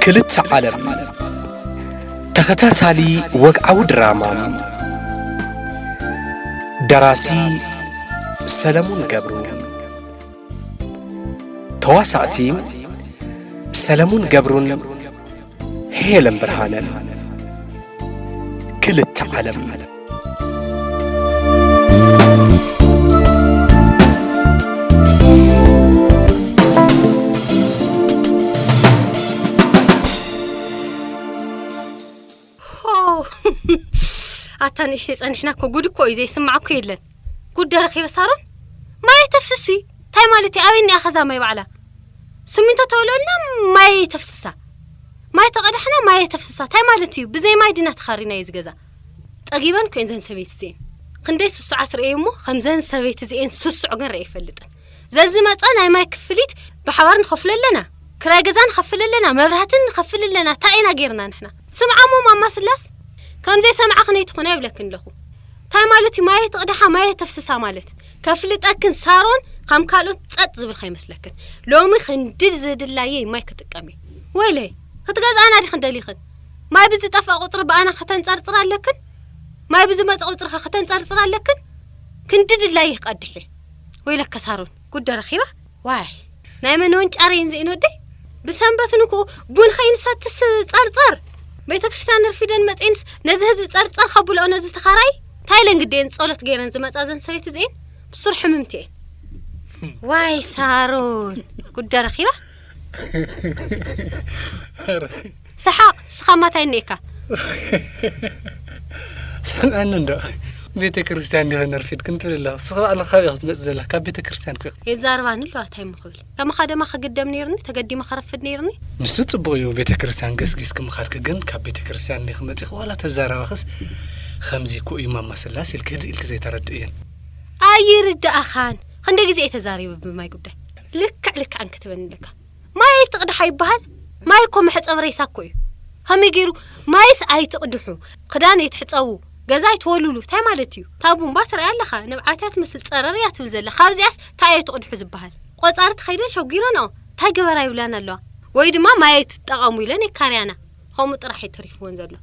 ክልተ ዓለም ተኸታታሊ ወግዓዊ ድራማ። ደራሲ ሰለሙን ገብሩ። ተዋሳእቲ ሰለሙን ገብሩን ሄለን ብርሃነን። ክልተ ዓለም። ሆ! ኣታ ንእሽተይ ጸኒሕና እኮ ጉድ እኮ እዩ፣ ዘይስማዕ እኮ የለን። ጉድ ረኺበ ሳሮን? ማይ ተፍስሲ? እንታይ ማለት እዩ? ኣበይ እኒኣ ከዛ ማይ ባዕላ? ስሚንቶ ተወልወልና ማይ ተፍስሳ? ማይ ተቐዳሕና ማይ ተፍስሳ? እንታይ ማለት እዩ? ብዘይ ማይ ድና ተኻሪና እዩ ዝገዛ። ጠጊበን እኮ እየን ዘን ሰበይቲ እዚኤን። ክንደይ ስሱዓት ርእየ እሞ፣ ከምዘን ሰበይቲ እዚኤን ስሱዕ ግን ርእየ ይፈልጥን። ዘዝመጸ ናይ ማይ ክፍሊት ብሓባር ንኸፍሎ ኣለና። ክራይ ገዛ ንኸፍል ኣለና፣ መብራህትን ንኸፍል ኣለና። እንታይ ኢና ጌርና ንሕና? ስምዓሞ ማማ ስላስ፣ ከምዘይ ሰምዓ ክነይ ትኾና ይብለክን ኣለኹ። እንታይ ማለት እዩ? ማየ ትቕዳሓ፣ ማየ ተፍስሳ ማለት? ከፍልጠክን ሳሮን ከም ካልኦት ጸጥ ዝብል ከይመስለክን። ሎሚ ክንድድ ዝድላየ ማይ ክጥቀም እየ። ወይለይ፣ ክትገዝኣና ዲኽን ደሊኽን? ማይ ብዝጠፍኣ ቁጽሪ ብኣና ከተንጸርጽራ ኣለክን? ማይ ብዝመጸ ቁጽሪ ከ ከተንጸርጽራ ኣለክን? ክንዲ ድላየ ክቐድሕ እየ። ወይለከ ሳሮን፣ ጉድ ረኺባ? ዋይ፣ ናይ መን ወንጫር እየን እዚኤን ወደይ? ብሰንበት ንኩኡ ቡን ኸይንሰትስ ጸርጸር። ቤተ ክርስቲያን ርፊደን መጺኤንስ ነዚ ህዝቢ ጸርጸር ከብልኦ ነዚ ተኻራይ? እንታይ ኢለን ግደየን ጸሎት ገይረን ዝመጻ ዘን ሰበይቲ እዚኤን? ብሱር ሕምምቲ እየን። ዋይ ሳሮን፣ ጉድ ረኺባ? ሰሓቕ፣ ስኻ ማታይ እኒኤካ? ሰምዐኒ እንዶ። ቤተ ክርስቲያን ዲኺ ነርፊድ ክንትብል ኣለኻ? ስኻ ባዕልኻ ኢኻ ክትመጽእ ዘለኻ። ካብ ቤተ ክርስቲያን እኮ ኢኻ። የዛርባኒ ኣለዋ፣ እንታይ እሞ ክብል? ከማኻ ደማ ክግደም ነይሩኒ፣ ተገዲመ ከረፍድ ነይሩኒ። ንሱ ጽቡቕ እዩ፣ ቤተ ክርስቲያን ገስጊስኪ ምኻድኪ፣ ግን ካብ ቤተ ክርስቲያን እንዲኺ መጺኺ ዋላ ተዛረባኽስ ከምዚ እኮ እዩ ማማ ስላስ ኢልኪ ህድእ ኢልኪ ዘይተረድእየን። ኣይርድኣኻን። ክንደይ ግዜ እየ ተዛሪበ ብማይ ጉዳይ? ልክዕ ልክዐን ክትበኒ ኣለካ። ማይ ኣይትቕድሓ ይበሃል? ማይ እኮ መሕጸቢ ሬሳ እኮ እዩ። ከመይ ገይሩ? ማይስ ኣይትቕድሑ፣ ክዳን ኣይትሕጸቡ፣ ገዛ ኣይትወልውሉ፣ እንታይ ማለት እዩ? እታ ቡምባ ትርእያ ኣለኻ፣ ንብዓት እያ ትመስል፣ ጸረር እያ ትብል ዘላ። ካብዚኣስ እንታይ እየ ትቕድሑ ዝበሃል? ቆጻርት ከይደን ሸጒረንኦ፣ እንታይ ገበራ ይብላን ኣለዋ። ወይ ድማ ማይ ኣይትጠቐሙ ኢለን የካርያና። ከምኡ ጥራሕ እዩ ተሪፍወን ዘሎ።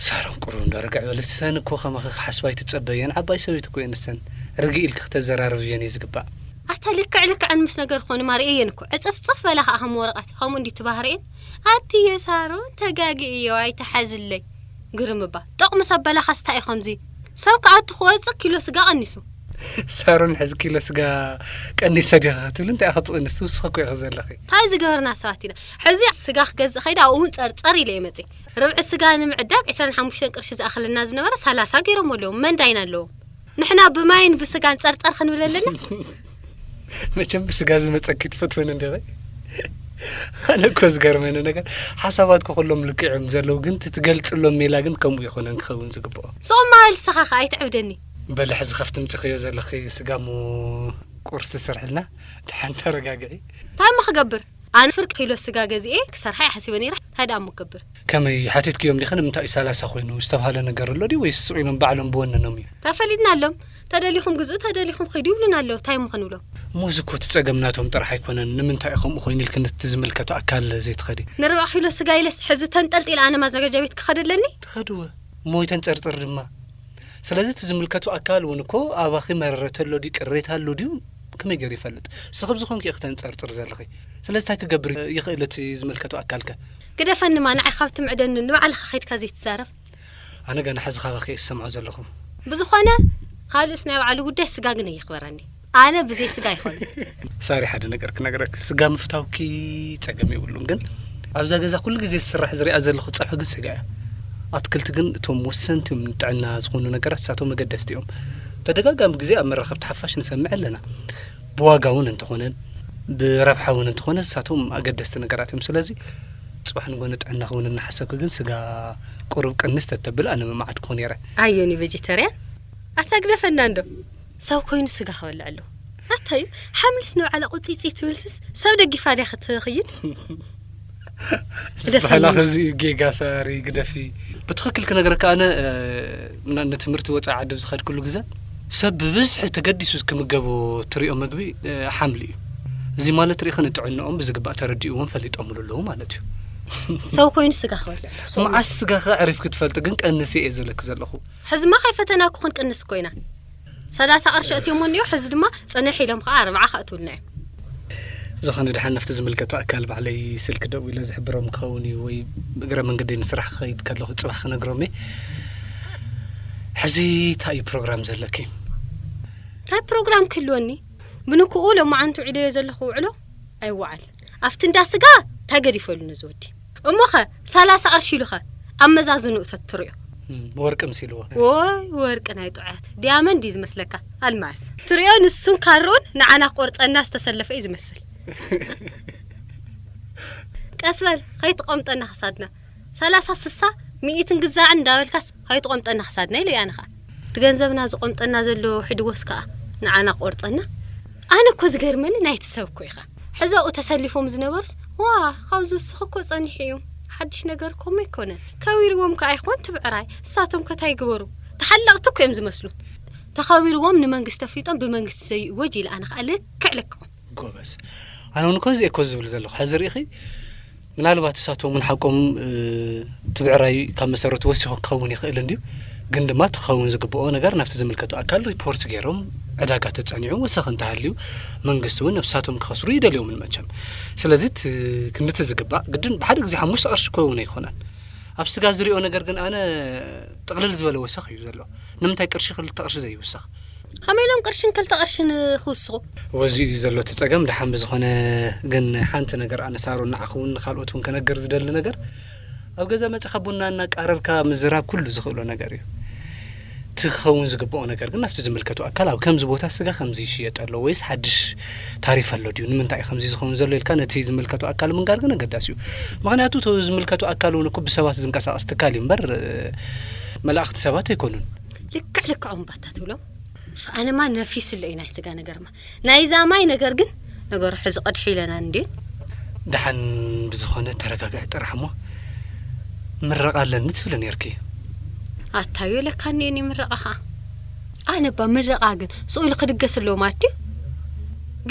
ሳሮን ቁሩብ እንዶ ርግዕ በሊ፣ ሰን እኮ ከማኺ ክሓስባ ኣይትጸበየን፣ ዓባይ ሰበይቲ እኮ እየን ሰን። ርግእ ኢልኪ ክተዘራርብየን እዩ ዝግባእ። ኣታ ልክዕ ልክዐን ምስ ነገር ኮኑ ማርእየን እኮ። ዕጽፍጽፍ በላ ከኣ ከም ወረቐት፣ ከምኡ እንዲ ትባህርኤን። ኣትየ ሳሮን ተጋግእዮ ኣይትሓዝለይ። ግርም እባ። ጦቕ ምስ ኣበላኻስ እንታይ እዩ ከምዚ? ሰብ ክኣቱ ክወጽእ ኪሎ ስጋ ቀኒሱ። ሳሮን ሕዚ ኪሎ ስጋ ቀኒሰ ዲኻ ክትብሊ እንታይ ኢኻ ትቕንስ? ትውስኺ እኮ ኢኺ ዘለኺ። እንታይ ዝገበርና ሰባት ኢና? ሕዚ ስጋ ክገዝእ ከይደ ኣብኡ እውን ጸርጸር ኢለ እየ መጽየ። ርብዒ ስጋ ንምዕዳግ ዕስራን ሓሙሽተን ቅርሺ ዝኣኽለና ዝነበረ ሰላሳ ገይሮሞ ኣለዉ። መን ዳይና ኣለዎም? ንሕና ብማይን ብስጋን ጸርጸር ክንብል ኣለና? መቸም ብስጋ ዝመጸኪ ትፈትወኒ እንዲኺ? ኣነ እኮ ዝገርመኒ ነገር፣ ሓሳባትኪ ኩሎም ልክዕ እዮም ዘለዉ፣ ግን እቲ ትገልጽሎም ሜላ ግን ከምኡ ይኾነን ክኸውን ዝግብኦ። ስቕ ማል ስኻ ኸኣ ኣይትዕብደኒ። በሊ ሕዚ ካብቲ ምጽኽዮ ዘለኺ ስጋ እሞ ቁርሲ ስርሕልና፣ ደሓን ተረጋግዒ። እንታይ እሞ ክገብር? ኣነ ፍርቂ ኪሎ ስጋ ገዚኤ ክሰርሓ እየ ሓሲበ ነይረ። እንታይ ደኣ እሞ ክገብር? ከመይ ሓቲትክዮም ዲኺ? ንምንታይ እዩ ሰላሳ ኮይኑ? ዝተባህለ ነገር ኣሎ ድዩ ወይስ ስቕ ኢሎም ባዕሎም ብወነኖም እዩ? ተፈሊጥናሎም። ተደሊኹም ግዝኡ፣ ተደሊኹም ኺዱ ይብሉና ኣለዉ። እንታይ እሞ ክንብሎም? እሞ እዚ እኮ እቲ ጸገም ናቶም ጥራሕ ኣይኮነን። ንምንታይ እዩ ከምኡ ኮይኑ ኢልኪ ነቲ ዝምልከቶ ኣካል ዘይትኸዲ? ንርብዓ ኪሎ ስጋ ኢለስ ሕዚ ተንጠልጢለ ኣነ ማዘጋጃ ቤት ክኸድ ኣለኒ? ትኸድወ። እሞ ይተንጸርጽር ድማ። ስለዚ እቲ ዝምልከቶ ኣካል እውን እኮ ኣባኺ መረረ ተሎ ድዩ ቅሬታ ኣሎ ድዩ ከመይ ገይሩ ይፈልጥ? ንስኺ ብዝኾንኪ ኢኺ ተንጸርጽር ዘለኺ። ስለዚ እንታይ ክገብር ይኽእል እቲ ዝምልከቶ ኣካልከ? ግደፈኒማ ንዓይ ካብቲ ምዕደኒ ንባዕልኻ ከይድካ ዘይትዛረብ። ኣነ ገና ሕዚ ካባኺ እየ ዝሰምዖ ዘለኹ። ብዝኾነ ካልእስ ናይ ባዕሉ ጉዳይ፣ ስጋ ግን ኣየኽበረኒ። ኣነ ብዘይ ስጋ ኣይኾንን። ሳሪ፣ ሓደ ነገር ክነግረኪ፣ ስጋ ምፍታውኪ ጸገም የብሉን፣ ግን ኣብዛ ገዛ ኩሉ ግዜ ዝስራሕ ዝሪኣ ዘለኹ ጸብሒ ግን ስጋ እያ። ኣትክልቲ ግን እቶም ወሰንቲ እዮም ንጥዕና ዝኾኑ ነገራት፣ እሳቶም መገደስቲ እዮም። ተደጋጋሚ ግዜ ኣብ መራኸብቲ ሓፋሽ ንሰምዕ ኣለና። ብዋጋ እውን እንተኾነ፣ ብረብሓ እውን እንተኾነ፣ እሳቶም ኣገደስቲ ነገራት እዮም። ስለዚ ጽባሕ ንጎ ንጥዕናኺ እውን እናሓሰብኪ ግን ስጋ ቁሩብ ቅንስ ተተብል ኣነ ምመዓድኩ ነይረ። ኣዮኒ ቬጀተርያን? ኣታ ግደፈና እንዶ። ሰብ ኮይኑ ስጋ ክበልዕ ኣለዎ። ኣታ እዩ፣ ሓምልስ ንባዕላ ቁጽይጽይ ትብል ስስ፣ ሰብ ደጊፋ ድያ ክትኽይድ? ዝበሃላ ግደፈኒ። እዚ ጌጋ ሳሪ ግደፊ። ብትኽክል ክነግረካ ኣነ፣ እ፣ ን-፣ ንትምህርቲ ወጻኢ ዓዲ ኣብ ዝኸድኩሉ ግዘ፣ ሰብ ብብዝሒ ተገዲሱ ክምገቦ ትሪኦ መግቢ፣ እ፣ ሓምሊ እዩ። እዚ ማለት ርኢኺ ንጥዕንኦም ብዝግባእ ተረዲእዎም ፈሊጦምሉ ኣለዉ ማለት እዩ። ሰው ኮይኑ ስጋ ክበልዕ ኣለኹ። ሰው መዓስ ስጋኸ ኣዕሪፍኪ ትፈልጢ? ግን ቀንሲ እየ ዝብለኪ ዘለኹ። ሕዝማ ከይፈተናኩ ክንቅንስ እኮ ኢና። ሰላሳ ቅርሺ እትዮሞ እንዲዮ፣ ሕዚ ድማ ጽንሕ ኢሎም ከዓ ኣርብዓ ከእትውልና እዮም። ዝኾነ፣ ደሓን ናብቲ ዝምልከቶ ኣካል ባዕለይ ስልኪ ደዊለ ዝሕብሮም ክኸውን እዩ፣ ወይ እግረ መንገደይ ንስራሕ ክኸይድ ከለኹ ጽባሕ ክነግሮም እየ። ሕዚ እንታይ እዩ ፕሮግራም ዘለኪ? እንታይ ፕሮግራም ክህልወኒ? ብንክኡ ሎማዓንቲ ውዒለዮ ዘለኹ ውዕሎ ኣይወዓልን። ኣብቲ እንዳ ስጋ እንታይ ገዲፈሉ ነዚ ወዲ? እሞኸ ሰላሳ ቅርሺ ኢሉኸ ኣብ መዛዝንኡ ተትሪኦ? እም፣ ወርቂ ምስ ኢልዎ። ወይ ወርቂ ናይ ጥዑያት ዲያመንድ እዩ ዝመስለካ፣ ኣልማዝ። ትሪኦ ንሱን ካርኡን ንዓና ክቆርጸና ዝተሰለፈ እዩ ዝመስል። ቀስ በል፣ ከይትቆምጠና ክሳድና። ሰላሳ ስሳ ሚእትን ግዛዕን እንዳበልካስ ከይትቆምጠና ክሳድና ኢለ ኣነ ኸኣ። እቲ ገንዘብና ዝቆምጠና ዘሎ ሕድጎስ ከኣ ንዓና ክቆርጸና። ኣነ እኮ ዝገርመኒ ናይቲ ሰብ እኮ ኢኻ። ሕዛኡ ተሰሊፎም ዝነበሩስ ዋ፣ ካብ ዝውስኽ እኮ ጸኒሑ እዩ። ሓድሽ ነገር እኮ ኣይኮነን። ከቢርዎም ከኣ ይኾን ትብዕራይ፣ እሳቶም ከ እንታይ ይግበሩ? ተሓለቕቲ እኮ እዮም ዝመስሉ። ተኸቢርዎም ንመንግስቲ ኣፍሊጦም ብመንግስቲ ዘይእወጅ ኢለ ኣነ ከኣ ልክዕ ልክዖም። ጎበዝ። ኣነ እውን እኮ እዚ እኮ ዝብል ዘለኹ። ሕዚ ርኢኺ፣ ምናልባት እሳቶም እውን ሓቆም፣ እ፣ ትብዕራይ ካብ መሰረቱ ወሲኹ ክኸውን ይኽእል እንድዩ። ግን ድማ እቲ ክኸውን ዝግብኦ ነገር ናብቲ ዝምልከቶ ኣካል ሪፖርት ገይሮም ዕዳጋ ተጸኒዑ ወሰኽ እንተሃልዩ መንግስቲ እውን ነብሳቶም ክኸስሩ ይደልዮምን መቸም። ስለዚ እቲ ክንድቲ ዝግባእ ግድን ብሓደ ግዜ ሓሙሽተ ቅርሺ ክኸውን ኣይኮነን። ኣብ ስጋ ዝሪኦ ነገር ግን ኣነ ጥቕልል ዝበለ ወሰኽ እዩ ዘሎ። ንምንታይ ቅርሺ ክልተ ቅርሺ ዘይውሰኽ? ከመይ ኢሎም ቅርሽን ክልተ ቅርሽን ክውስኹ? ወዚ እዩ ዘሎ እቲ ጸገም። ደሓን ብዝኾነ ግን ሓንቲ ነገር ኣነ ሳሮን ንዓኹ እውን ንኻልኦት እውን ከነግር ዝደሊ ነገር፣ ኣብ ገዛ መጺኻ ቡና እናቃረብካ ምዝራብ ኩሉ ዝኽእሎ ነገር እዩ። እቲ ክኸውን ዝግብኦ ነገር ግን ናብቲ ዝምልከቶ ኣካል ኣብ ከምዚ ቦታ ስጋ ከምዚ ይሽየጥ ኣሎ ወይስ ሓድሽ ታሪፍ ኣሎ ድዩ? ንምንታይ እዩ ከምዚ ዝኸውን ዘሎ ኢልካ ነቲ ዝምልከቶ ኣካል ምንጋር ግን ኣገዳሲ እዩ። ምኽንያቱ እቲ ዝምልከቶ ኣካል እውን እኮ ብሰባት ዝንቀሳቐስ ትካል እዩ እምበር፣ እ፣ መላእኽቲ ሰባት ኣይኮኑን። ልክዕ ልክዖም ባታ ትብሎም። ኣነማ ነፊስ ኣሎ እዩ ናይ ስጋ ነገርማ። ናይዛ ማይ ነገር ግን ነገሩ ሕዚ ቀድሒ ኢለና እንድዩ። ደሓን ብዝኾነ ተረጋግዒ ጥራሕ እሞ ምረቓ ኣለኒ ትብሊ ነርኪ። ኣታዩ ለካ እኒአኒ ምረቓ ኸዓ። ኣነ እባ ምረቓ ግን ስቕ ኢሉ ክድገስ ኣለዎ ማለት ድዩ?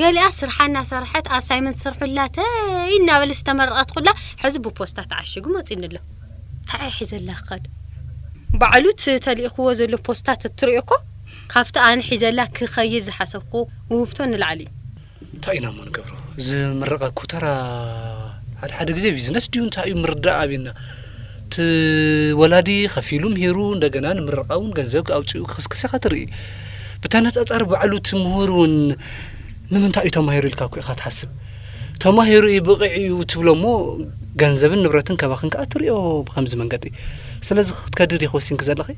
ገሊኣ ስርሓ እናሰርሐት ኣሳይመንት ስርሑላ ተይ እናበለ ዝተመረቐት ኩላ ሕዚ ብፖስታ ተዓሽጉ መፂኒ ኣሎ። እንታይ እያ ሒዘላ ክኸድ? ባዕሉ እቲ ተልኢኽዎ ዘሎ ፖስታ ተትሪኦ እኮ ካብቲ ኣነ ሒዘላ ክኸይድ ዝሓሰብኩ ውህብቶ ንላዕሊ እዩ። እንታይ ኢና እሞ ንገብሮ? እዚ ምረቓ እኮ ተራ ሓደ ሓደ ግዜ ቢዝነስ ድዩ እንታይ እዩ ምርዳእ ኣብዩና። እቲ ወላዲ ከፊሉ ምሂሩ እንደገና ንምርቓ እውን ገንዘብ ኣውፂኡ ክኽስክስ ኢኻ ትርኢ። ብተነፃፃሪ ባዕሉ እቲ ምሁር እውን ንምንታይ እዩ ተማሂሩ ኢልካ እኮ ኢኻ ትሓስብ። ተማሂሩ እዩ ብቕዕ እዩ ትብሎ እሞ ገንዘብን ንብረትን ከባኽን ከዓ ትሪኦ ብኸምዚ መንገዲ። ስለዚ ክትከዲ ዲኺ ወሲንኪ ዘለኺ?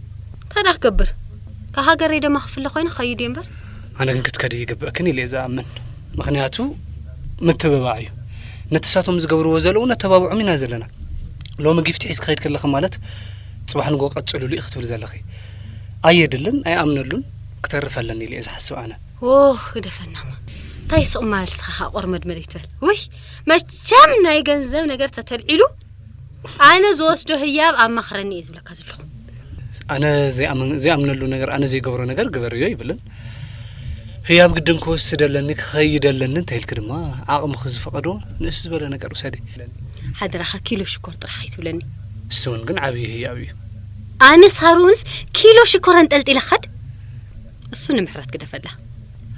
እንታይ ደኣ ክገብር? ካብ ሃገረይ ደማ ክፍለ ኮይነ ክኸይድ እየ እምበር። ኣነ ግን ክትከዲ ይግብእክን ኢለ እየ ዝኣምን። ምኽንያቱ ምትብባዕ እዩ። ነቲ ሳቶም ዝገብርዎ ዘለዉ ነተባብዖም ኢና ዘለና። ሎሚ ጊፍቲ ሒዝ ክኸይድ ከለኺ ማለት ጽባሕ ንጎ ቀጽሉሉ ኢኺ ክትብል ዘለኺ። ኣየድልን፣ ኣይኣምነሉን፣ ክተርፍ ኣለኒ ኢለ እየ ዝሓስብ ኣነ። ዎ፣ ግደፈናማ። እንታይ ስቕ ማልስኻ ኸኣ ቆርመድመድ ይትበል። ውይ፣ መቸም ናይ ገንዘብ ነገር ተተልዒሉ ኣነ ዝወስዶ ህያብ ኣማኽረኒ እየ ዝብለካ ዘለኹ። ኣነ ዘይኣምን-፣ ዘይኣምነሉ ነገር፣ ኣነ ዘይገብሮ ነገር ግበርዮ ይብልን። ህያብ ግድን ክወስድ ኣለኒ፣ ክኸይድ ኣለኒ እንተ ኢልኪ ድማ ዓቕምኺ ዝፈቐዶ ንእስ ዝበለ ነገር ውሰዲ። ሓደራኻ ኪሎ ሽኮር ጥራሕ ኣይትብለኒ። እሱ እውን ግን ዓብዪ ህያብ እዩ። ኣነ ሳሮንስ ኪሎ ሽኮር ኣንጠልጢለ ክኸድ? እሱ ንምሕረት ግደፈላ።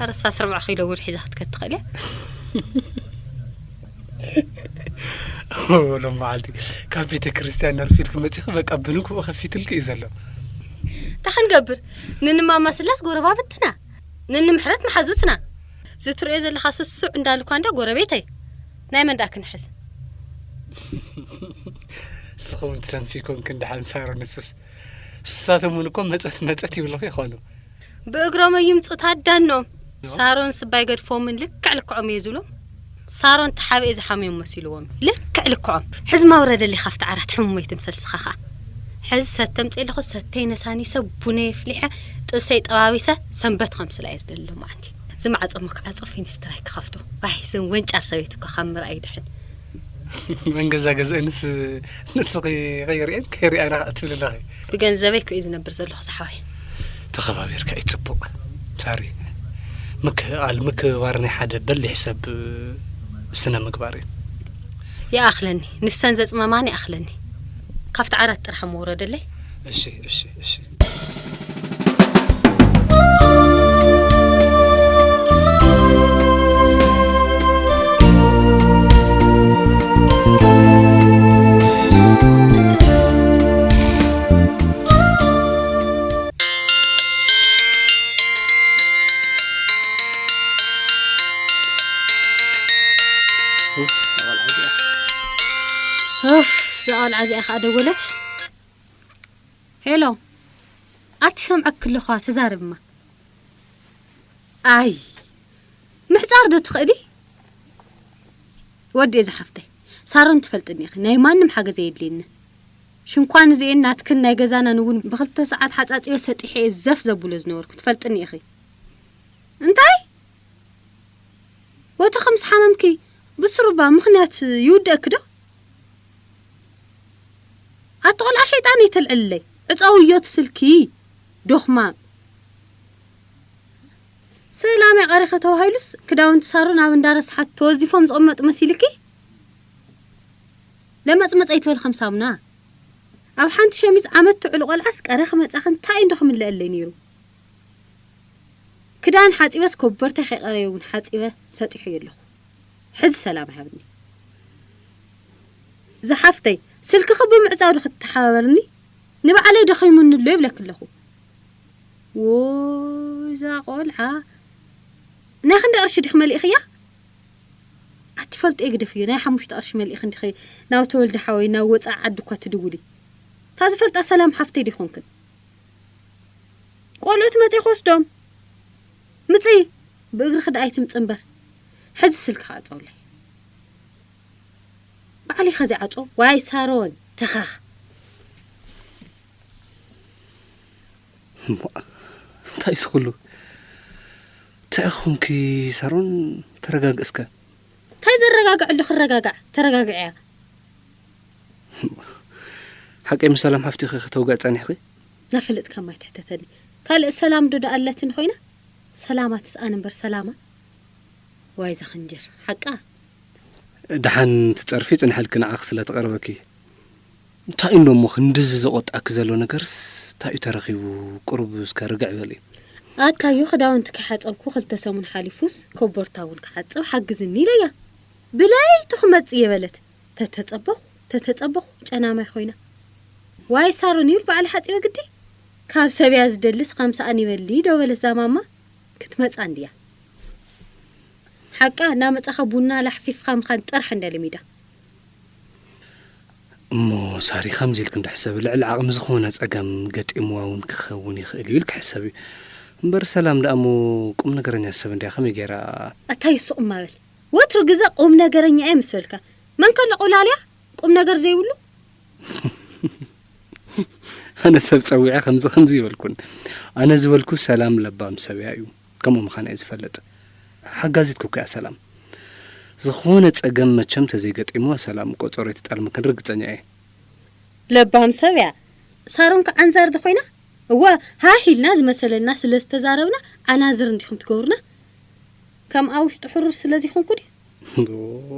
ኣረ ሳስ ኣርብዓ ኪሎ ጉድ ሒዛ ክትከድ ትኽእል እያ። ሎም መዓልቲ ካብ ቤተ ክርስቲያን ነርፊድኪ መጺኺ በቃ ብንኩኡ ከፊትልኪ እዩ ዘሎ። እንታይ ክንገብር? ንንማማ ስላስ ጎረባብትና፣ ንንምሕረት መሓዙትና። ዝትርእዮ ዘለኻ ስሱዕ እንዳልኳ እንዳ ጎረቤተይ። ናይ መን ደኣ ክንሕዝ? ንስኹም ትሰንፊ ኮንክን ደሓን ሳሮ ንሱስ። ንሳቶም እውን እኮ መጸት መጸት ይብልኹ ይኾኑ። ብእግሮም ይምጹ ታዳኖም። ሳሮን ስባይ ገድፎምን ልክዕ ልክዖም እየ ዝብሎም። ሳሮን ተሓብኤ ዝሓምዮም መሲልዎም። ልክዕ ልክዖም። ሕዚ ማውረደለይ ካብቲ ዓራት ሕሙመይ ትምሰል ስኻ ኸኣ። ሕዚ ሰተ ምጽእ ኣለኹ፣ ሰተይ ነሳኒሰ፣ ቡነይ ኣፍሊሐ፣ ጥብሰይ ጠባቢሰ፣ ሰንበት ከምስላ እየ ዝደሊ ሎማዓንቲ። ዝማዕጾ እሞ ክዓጾ ፊኒስትራይ ክኸፍቶ። ዋይ፣ እዘን ወንጫር ሰበይቲ እኮ ካብ ምርኣይ ይድሕን። መን ገዛ ገዝአንስ ንስኺ ከይርእየን ከይርእያና ከኣ ትብሊ ኣለኺ። ብገንዘበይ እኮ እየ ዝነብር ዘለኹ ዝሓወይ። ተኸባቢርካ እዩ ጽቡቕ። ሳሪ፣ ምክእኣል፣ ምክብባር ናይ ሓደ በሊሕ ሰብ ስነ ምግባር እዩ። ይኣኽለኒ፣ ንሰን ዘጽመማኒ ይኣኽለኒ። ካብቲ ዓራት ጥራሕ እሞ ውረደለይ። እሺ፣ እሺ፣ እሺ። ኡፍ፣ እዛ ቆልዓ እዚኣ። ኡፍ፣ እዛ ቆልዓ እዚኣ ከኣ ደወለት። ሄሎ፣ ኣቲ ሰምዐኪ ኣለኹ፣ ተዛረብማ። ኣይ፣ ምሕጻር ዶ ትኽእሊ? ወዲ እዛ ሓፍተይ፣ ሳሮን ትፈልጥኒ ኢኺ፣ ናይ ማንም ሓገዝ የድልየኒ። ሽንኳን እዚኤን ናትክን ናይ ገዛናን እውን ብኽልተ ሰዓት ሓጻጺበ ሰጢሐ እየ ዘፍ ዘብሎ ዝነበርኩ፣ ትፈልጥኒ ኢኺ። እንታይ? ወትሩ ከም ዝሓመምኪ ብስሩባ ምኽንያት ይውደእኪ ዶ? ኣቲ ቆልዓ ሸይጣን ይተልዕልለይ። ዕጸውዮ እቲ ስልኪ። ዶኽማም። ሰላም ቀሪኸ ተባሂሉስ ክዳውንቲ ሳሮን ኣብ እንዳረስሓት ተወዚፎም ዝቕመጡ መሲልኪ? ለመጽመጽ ኣይትበል ከም ሳሙና። ኣብ ሓንቲ ሸሚዝ ዓመት ትዕሉ ቆልዓስ ቀረ ክመጻኺ እንታይ እንዶ ክምለአለይ ነይሩ? ክዳን ሓጺበስ ኮበርታይ ከይቀረየ እውን ሓጺበ ሰጢሐዮ ኣለኹ። ሕዚ ሰላም ይሃብኒ። ዝሓፍተይ፣ ስልክኺ ብምዕጻው ዶ ክትተሓባበርኒ? ንባዕለይ ደኺሙኒ ኣሎ ይብለኪ ኣለኹ። ዎይ፣ እዛ ቆልዓ። ናይ ክንደይ ቅርሺ ዲኺ መሊእኽያ? ኣቲ ፈልጦ ግደፍዮ፣ ናይ ሓሙሽተ ቅርሺ መሊእኺ እንዲኺ ናብ ተወልደ ሓወይ ናብ ወጻኢ ዓዲ እኳ ትድውሊ። እታ ዝፈልጣ ሰላም ሓፍተይ ዲኾንክን? ቆልዑ ትመጺ ክወስዶም። ምጺ፣ ብእግርኺ ደኣ ኣይትምጺ እምበር። ሕዚ ስልክኻ ዕጸውለይ። ባዕልኻ ዝዓጾ፣ ዋይ ሳሮን፣ ተኻኽ። እሞ፣ እንታይ እዚ ኩሉ? እንታይ ኾንኪ ሳሮን? ተረጋግእ እስከ። እንታይ ዘረጋግዕ ኣሎ? ክረጋጋዕ፣ ተረጋግዕያ። ሓቀይ ምስ ሰላም ሓፍትኺ ከተውግዕ ጸኒሕኺ? ናፈለጥካ ማይ ትሕተተኒ። ካልእ ሰላም ዶ ደኣ ኣለትን ኮይና? ሰላማ ትስኣን እምበር ሰላማ። ዋይ ዘኽንጅር፣ ሓቃ። ደሓን ትጸርፊ ጽንሐልኪ ንዓኺ ስለ ትቐርበኪ። እንታይ እንዶ እሞ ክንድዚ ዘቖጥዓኪ ዘሎ ነገርስ እንታይ እዩ ተረኺቡ? ቁሩብ እስከ ርግዕ በሊ። ኣታዮ ክዳውንቲ ከይሓጸብኩ ክልተ ሰሙን ሓሊፉስ ኮቦርታ እውን ክሓጽብ ሓግዝኒ ኢለያ። ብለይቲ ክመጽእ እየ በለት። ተተጸበኹ፣ ተተጸበኹ ጨና ማይ ኮይና። ዋይ ሳሮን ይብል ባዕሊ ሓጺበ ግዲ። ካብ ሰብያ ዝደልስ ከም ሰኣን ይበሊ ዶ በለት እዛ ማማ። ክትመጻ እንድያ። ሓቃ እናመጻኻ ቡና ላሕፊፍካ ምኻን ጥራሕ እንደ ልሚዳ። እሞ ሳሪ ከምዚ ኢልክ እንድሕሰብ ልዕሊ ዓቕሚ ዝኾነ ጸገም ገጢምዋ እውን ክኸውን ይኽእል እዩ ኢልክ ሕሰብ እዩ። እምበር ሰላም ደኣ እሞ ቁም ነገረኛ ሰብ እንድያ ከመይ ገይራ ኣታዩ ስቕ ማበል። ወትሩ ግዘ ቁም ነገረኛ እየ ምስ በልካ። መን ከሎ ቆላልያ ቁም ነገር ዘይብሉ? ኣነ ሰብ ጸዊዐ ከምዚ ከምዚ ይበልኩን። ኣነ ዝበልኩ ሰላም ለባም ሰብያ እዩ። ከምኡ ምዃና እየ ዝፈልጥ። ሓጋዚት ኩኩያ ሰላም። ዝኾነ ጸገም መቸም ተዘይገጢምዋ ሰላም ቆጸሮ ኣይትጠልምክን ርግጸኛ እየ። ለባም ሰብያ። ሳሮን ከዓንዛር ዶ ኮይና? እወ፣ ሃህ ኢልና ዝመሰለና ስለ ዝተዛረብና ዓናዝር እንዲኹም ትገብሩና። ከም ኣብ ውሽጡ ሕሩር ስለ ዘይኮንኩ ድዩ?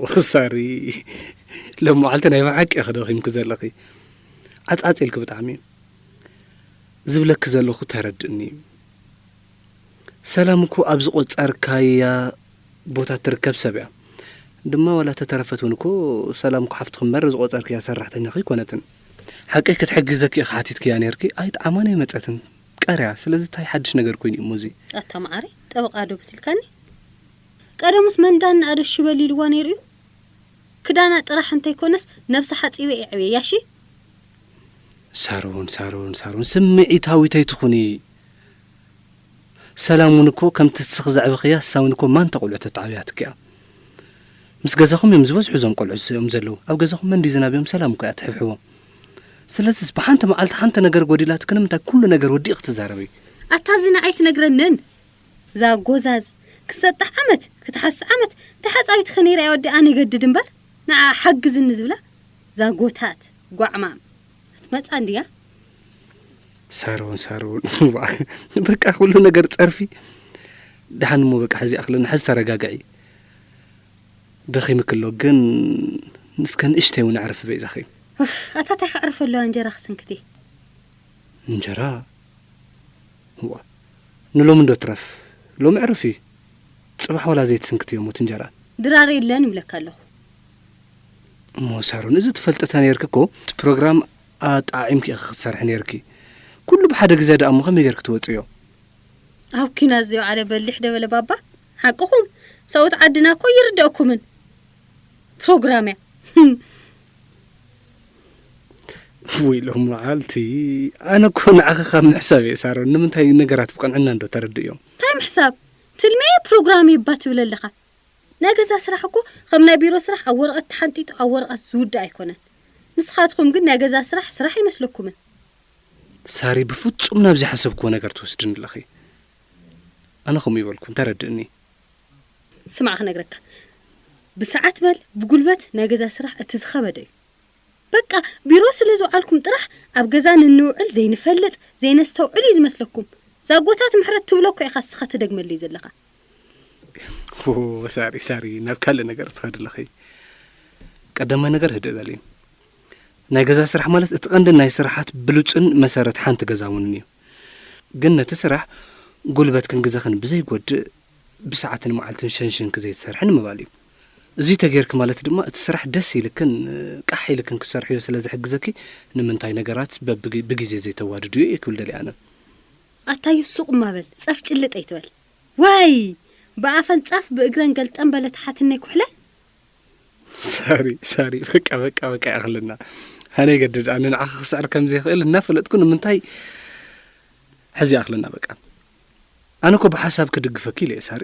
ኦ፣ ሳሪ፣ ሎም መዓልቲ ናይ ብሓቂ ኢኺ ደኺምኪ ዘለኺ። ዓጽዓጽ ኢልኪ ብጣዕሚ። ዝብለኪ ዘለኹ ተረድእኒ። ሰላም እኮ ኣብ ዝቖጸርካያ ቦታ ትርከብ ሰብ እያ። ድማ ዋላ ተተረፈት እውን እኮ ሰላም እኮ ሓፍትኺ እምበር ዝቖጸርክያ ሰራሕተኛኺ ኣይኮነትን። ሓቀይ ክትሕግዘኪ ኢኺ ሓቲትክያ ነይርኪ፣ ኣይጠዓማን ኣይመጸትን። ቀርያ። ስለዚ እንታይ ሓድሽ ነገር ኮይኑ እዩ እሞ እዚ? ኣታ መዓረይ፣ ጠበቃ ዶ መሲልካኒ? ቀደሙስ መን ዳና ኣዶ ሽበል ኢልዋ ነይሩ እዩ? ክዳና ጥራሕ እንተይኮነስ ነብሳ ሓጺበ እየ ዕብየያ እሺ። ሳሮን፣ ሳሮን፣ ሳሮን፣ ስምዒታዊት ኣይትኹኒ። ሰላም እውን እኮ ከምቲ እስኺ ዘዕበኽያ፣ እሳ እውን እኮ ማንታ ቆልዑ ተተዓብያትኪ እያ። ምስ ገዛኹም እዮም ዝበዝሑ እዞም ቆልዑ እዮም ዘለዉ። ኣብ ገዛኹም መን ድዩ ዝናብዮም? ሰላም እኮ እያ ትሕብሕቦም። ስለዚስ ብሓንቲ መዓልቲ ሓንቲ ነገር ጎዲላትኪ ንምንታይ ኩሉ ነገር ወዲእኺ ትዛረቢ? ኣታ እዚ ንዓይ ትነግረንን? እዛ ጎዛዝ፣ ክሰጥሕ ዓመት፣ ክትሓስእ ዓመት፣ ተሓጻዊትኺ ነይረ እያ ወዲ ኣነ ይገድድ እምበር፣ ንዓ ሓግዝኒ ዝብላ፣ እዛ ጎታት፣ ጓዕማም፣ ክትመጻ እንድያ? ሳሮን፣ ሳሮን፣ በቃ ኩሉ ነገር ጸርፊ። ደሓን እሞ በቃ ሕዚ ኣኽለና፣ ሕዚ ተረጋግዒ። ደኺምኪ ኣሎ፣ ግን እስከ ንእሽተይ እውን ኣዕርፊ በይዛኺ። ኡፍ፣ ኣታ እንታይ ከዕርፍ ኣለዋ እንጀራ ክስንክቲ? እንጀራ? እዋ፣ ንሎሚ እንዶ ትረፍ። ሎሚ ዕርፊ። ጽባሕ ዋላ ዘይትስንክቲ እሞ እቲ እንጀራ። ድራር የለን ይብለካ ኣለኹ። እሞ ሳሮን፣ እዚ ትፈልጠታ ነይርኪ እኮ፣ እቲ ፕሮግራም ኣጣዒምኪ ኢኺ ክትሰርሒ ነይርኪ። ኩሉ ብሓደ ግዜ ደኣ እሞ ከመይ ጌርኪ ትወጽዮ? ኣብ ኲናት ዘይወዓለ በሊሕ ዶ በለ ባባ? ሓቅኹም፣ ሰብኡት ዓድና እኮ ይርደእኩምን። ፕሮግራም እያ። ውይ ሎም መዓልቲ፣ ኣነ እኮ ንዓኺ ካብ ምሕሳብ እየ ሳሮን፣ ንምንታይ ነገራት ብቅንዕና እንዶ ተረድእዮም? እንታይ ምሕሳብ? ትልመየ ፕሮግራም እባ ትብል ኣለኻ። ናይ ገዛ ስራሕ እኮ ከም ናይ ቢሮ ስራሕ ኣብ ወረቐት ተሓንጢጡ ኣብ ወረቐት ዝውዳእ ኣይኮነን። ንስኻትኩም ግን ናይ ገዛ ስራሕ ስራሕ ኣይመስለኩምን። ሳሪ፣ ብፍጹም ናብ ዘይሓሰብክዎ ነገር ትወስድኒ ኣለኺ። ኣነ ከምኡ ይበልኩን፣ ተረድእኒ። ስማዕ ክነግረካ፣ ብሰዓት በል ብጉልበት ናይ ገዛ ስራሕ እቲ ዝኸበደ እዩ። በቃ ቢሮ ስለ ዝውዓልኩም ጥራሕ ኣብ ገዛ ንንውዕል ዘይንፈልጥ ዘይነስተውዕል እዩ ዝመስለኩም። ዛጎታት ምሕረት ትብሎ እኮ ኢኻ እስኻ ትደግመለይ ዘለኻ። ኦ፣ ሳሪ፣ ሳሪ፣ ናብ ካልእ ነገር ትኸዲ ኣለኺ። ቀዳማይ ነገር ህድእ በሊ። ናይ ገዛ ስራሕ ማለት እቲ ቀንዲ ናይ ስራሓት ብሉጽን መሰረት ሓንቲ ገዛ እውን እዩ። ግን ነቲ ስራሕ ጉልበትክን ግዘኽን ብዘይጎድእ ብሰዓትን መዓልትን ሸንሸንኪ ዘይትሰርሒ ንምባል እዩ። እዚ ተጌርኪ ማለት ድማ እቲ ስራሕ ደስ ኢልክን ቃሕ ኢልክን ክትሰርሕዮ ስለ ዝሕግዘኪ ንምንታይ ነገራት በብግ-፣ ብግዜ ዘይተዋድድዮ እየ ክብል ደልየ ኣነ። ኣታዩ ሱቕ እማ በል፣ ጸፍ ጭልጥ ኣይትበል። ዋይ! ብኣፈን ጸፍ ብእግረን ገልጠም በለ ተሓትነይ ኩሕለ። ሳሪ፣ ሳሪ፣ በቃ፣ በቃ፣ በቃ ይኣኽለና። ኣነ ይገድድ፣ ኣነ ንዓኺ ክስዕር ከም ዘይኽእል እናፈለጥኩ ንምንታይ ሕዚ ይኣኽለና በቃ። ኣነ እኮ ብሓሳብ ክድግፈኪ ኢለ እየ ሳሪ።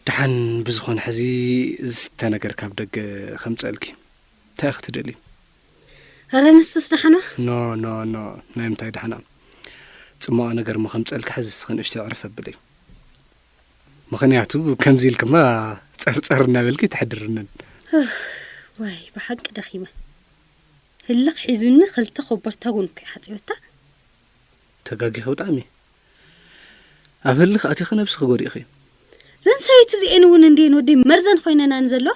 ደሓን ብዝኾነ ሕዚ ዝስተ ነገር ካብ ደገ ከምፀልኪ። እንታይ ኢኺ ትደልዪ? ኧረ ንሱስ ደሓና። ኖ፣ ኖ፣ ኖ፣ ናይ ምንታይ ደሓና? ጽማቕ ነገር እሞ ከምጸልኪ ሕዚ እስኺ ንእሽተይ ዕርፍ ኣብሊ። ምኽንያቱ ከምዚ ኢልክማ ጸርጸር እናበልኪ ትሕድርንን። ዋይ ብሓቂ ደኺመ። ህልኽ ሒዙኒ ክልተ ኮበርታ እውን እኮ እየ ሓጺበታ። ተጋጊኺ ብጣዕሚ። ኣብ ህልኽ ኣቲኺ ነብስኺ ጎዲእኺ። ዘን ሰበይቲ እዚኤን እውን እንድየን ወደይ መርዘን ኮይነናኒ ዘለዋ።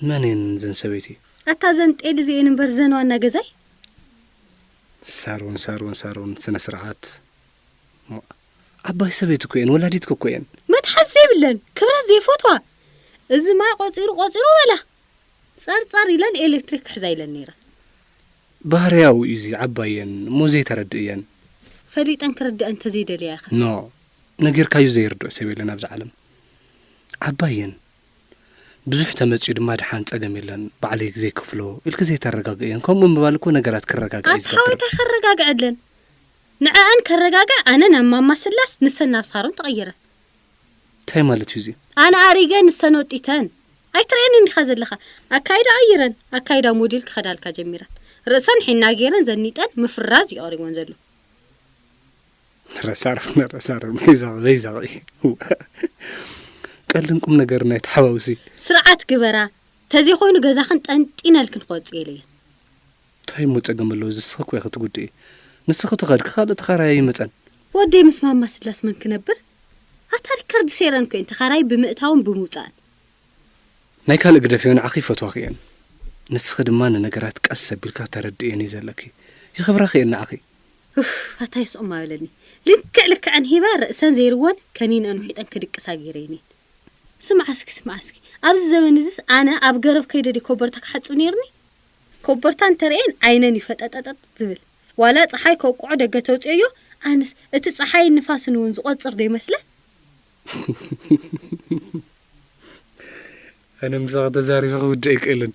መን እየን ዘን ሰበይቲ? ኣታ ዘን ጤል እዚኤን እምበር ዘን ዋና ገዛይ። ሳሮን፣ ሳሮን፣ ሳሮን፣ ስነ ስርዓት። ሞ-፣ ዓባይ ሰበይቲ እኮ እየን፣ ወላዲትኪ እኮ እየን። መትሓዚ ዘይብለን፣ ክብረት ዘይፈትዋ። እዚ ማይ ቆጺሩ ቆጺሩ በላ። ጸርጸር ኢለን ኤሌክትሪክ ክሕዛ ኢለን ነይረን። ባህርያዊ እዩ እዚ፣ ዓባይ እየን፣ እሞ ዘይተረድእ እየን። ፈሊጠን ክርድአን እንተዘይደልያ ኢኻ። ኖ፣ ነጊርካዩ ዘይርድኦ ሰብ የለን ኣብዚ ዓለም። ዓባይ እየን። ብዙሕ ተመጽዩ ድማ ደሓን ጸገም የለን፣ ባዕለይ ዘይከፍሎ ኢልኪ ዘይተረጋግእየን። ከምኡ ምባል እኮ ነገራት ክረጋግዓ እዩ ኣቲ ዝገብር። ሓወይታይ ከረጋግዐለን። ንዕኣን ከረጋግዕ ኣነ ናብ ማማ ስላስ፣ ንሰን ናብ ሳሮን ተቐይረን። እንታይ ማለት እዩ እዚ? ኣነ ኣሪገ ንሰን ወጢተን። ኣይትርእየን እንዲኻ ዘለኻ። ኣካይዳ ቀይረን፣ ኣካይዳ ሞዴል ክኸዳልካ ጀሚረን። ርእሰን ሒና ገይረን ዘኒጠን ምፍራዝ እዩ ቀሪቦን ዘሎ። ረሳር፣ ረሳር፣ በይዛቒ፣ በይዛቒ። ቀልድን ቁም ነገር ናይ ተሓዋውሲ። ስርዓት ግበራ። ተዘይኮይኑ ገዛኽን ጠንጢነልክን ክወጽእ የለየን። እንታይ እሞ ጸገም ኣለዎ? እዚ ንስኺ እኮ ኢኺ ትጉድኢ። ንስኺ ተኸድኪ ካልእ ተኻራያይ ይመጸን። ወደይ ምስ ማማ ስላስ መን ክነብር? ኣታ ሪከርድ ሴረን እኮ እየን ተኻራይ ብምእታውን ብምውጻእን። ናይ ካልእ ግደፍዮ፣ ንዓኺ ይፈትዋኺ እየን። ንስኺ ድማ ንነገራት ቀስ ኣቢልካ ተረድእየን እዩ ዘለኪ። ይኽብራኺ እየን ንዓኺ። ኡፍ፣ ኣታ የስኦም ኣበለኒ። ልክዕ ልክዐን ሂበ ርእሰን ዘይርወን ከኒነን ውሒጠን ክድቅሳ ገይረየን እየን። ስምዓ እስኪ፣ ስምዓ እስኪ። ኣብዚ ዘመን እዚስ ኣነ ኣብ ገረብ ከይደ ድየ ኮበርታ ክሓጽብ ነይርኒ? ኮበርታ እንተርእየን ዓይነን እዩ ፈጠጠጠጥ ዝብል። ዋላ ጸሓይ ከውቅዖ ደገ ተውጽኦዮ፣ ኣነስ እቲ ጸሓይን ንፋስን እውን ዝቖጽር ዶ ይመስለ? ኣነ ምሳኺ ተዛሪበ ክውድእ ኣይክእልን።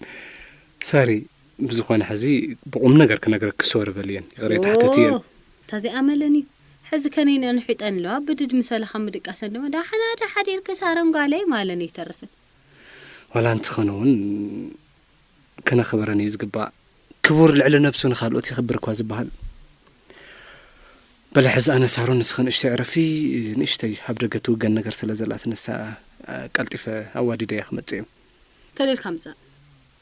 ሳሪ፣ ብዝኾነ ሕዚ ብቑም ነገር ክነግረኪ ሶሪ በልየን፣ ይቕሬታ ሕተትየን። ኦ፣ ታዚኣ መለን እዩ። ሕዚ ከነይ ንሕጠን ኣለዋ፣ ብድድ ምሰለኻ ምድቃሰን ድማ ዳሕና ዳ ሓዲርኪ ሳሮን ጓለይ ማለን ኣይተርፍን። ዋላ እንተኾነ እውን ከነኽብረን እዩ ዝግባእ። ክቡር ልዕሊ ነብሱ ንኻልኦት የኽብር እኳ ዝበሃል። በለ ሕዚ ኣነ ሳሮን ንስኺ ንእሽተይ ዕረፊ፣ ንእሽተይ ኣብ ደገ ትውገን ነገር ስለ ዘላት ንሳ ቀልጢፈ ኣዋዲደያ ክመጽእ እየ። ተደልካ ምጻእ።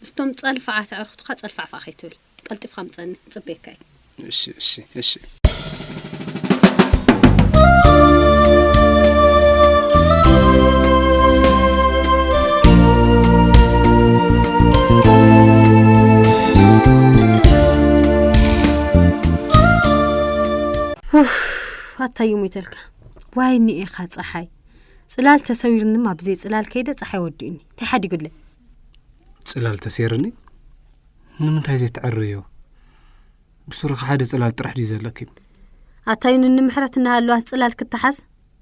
ምስቶም ጸልፋዓት ኣዕሩኽትኻ ጸልፋዕፋዕ ከይትብል። ቀልጢፍካ ምጸኒ፣ ጽበየካ እየ። እሺ፣ እሺ፣ እሺ። ኣታዩ ሞይተልካ። ዋይ እኒኤኻ ጸሓይ። ጽላል ተሰዊርንማ ብዘይ ጽላል ከይደ ጸሓይ ወዲኡኒ። እንታይ ሓዲጉለይ? ጽላል ተሰይርኒ? ንምንታይ ዘይትዕርዮ? ብስሩኺ ሓደ ጽላል ጥራሕ ድዩ ዘለኪ? ኣታዩ ንኒ ምሕረት እናሃለዋስ ጽላል ክትሓዝ?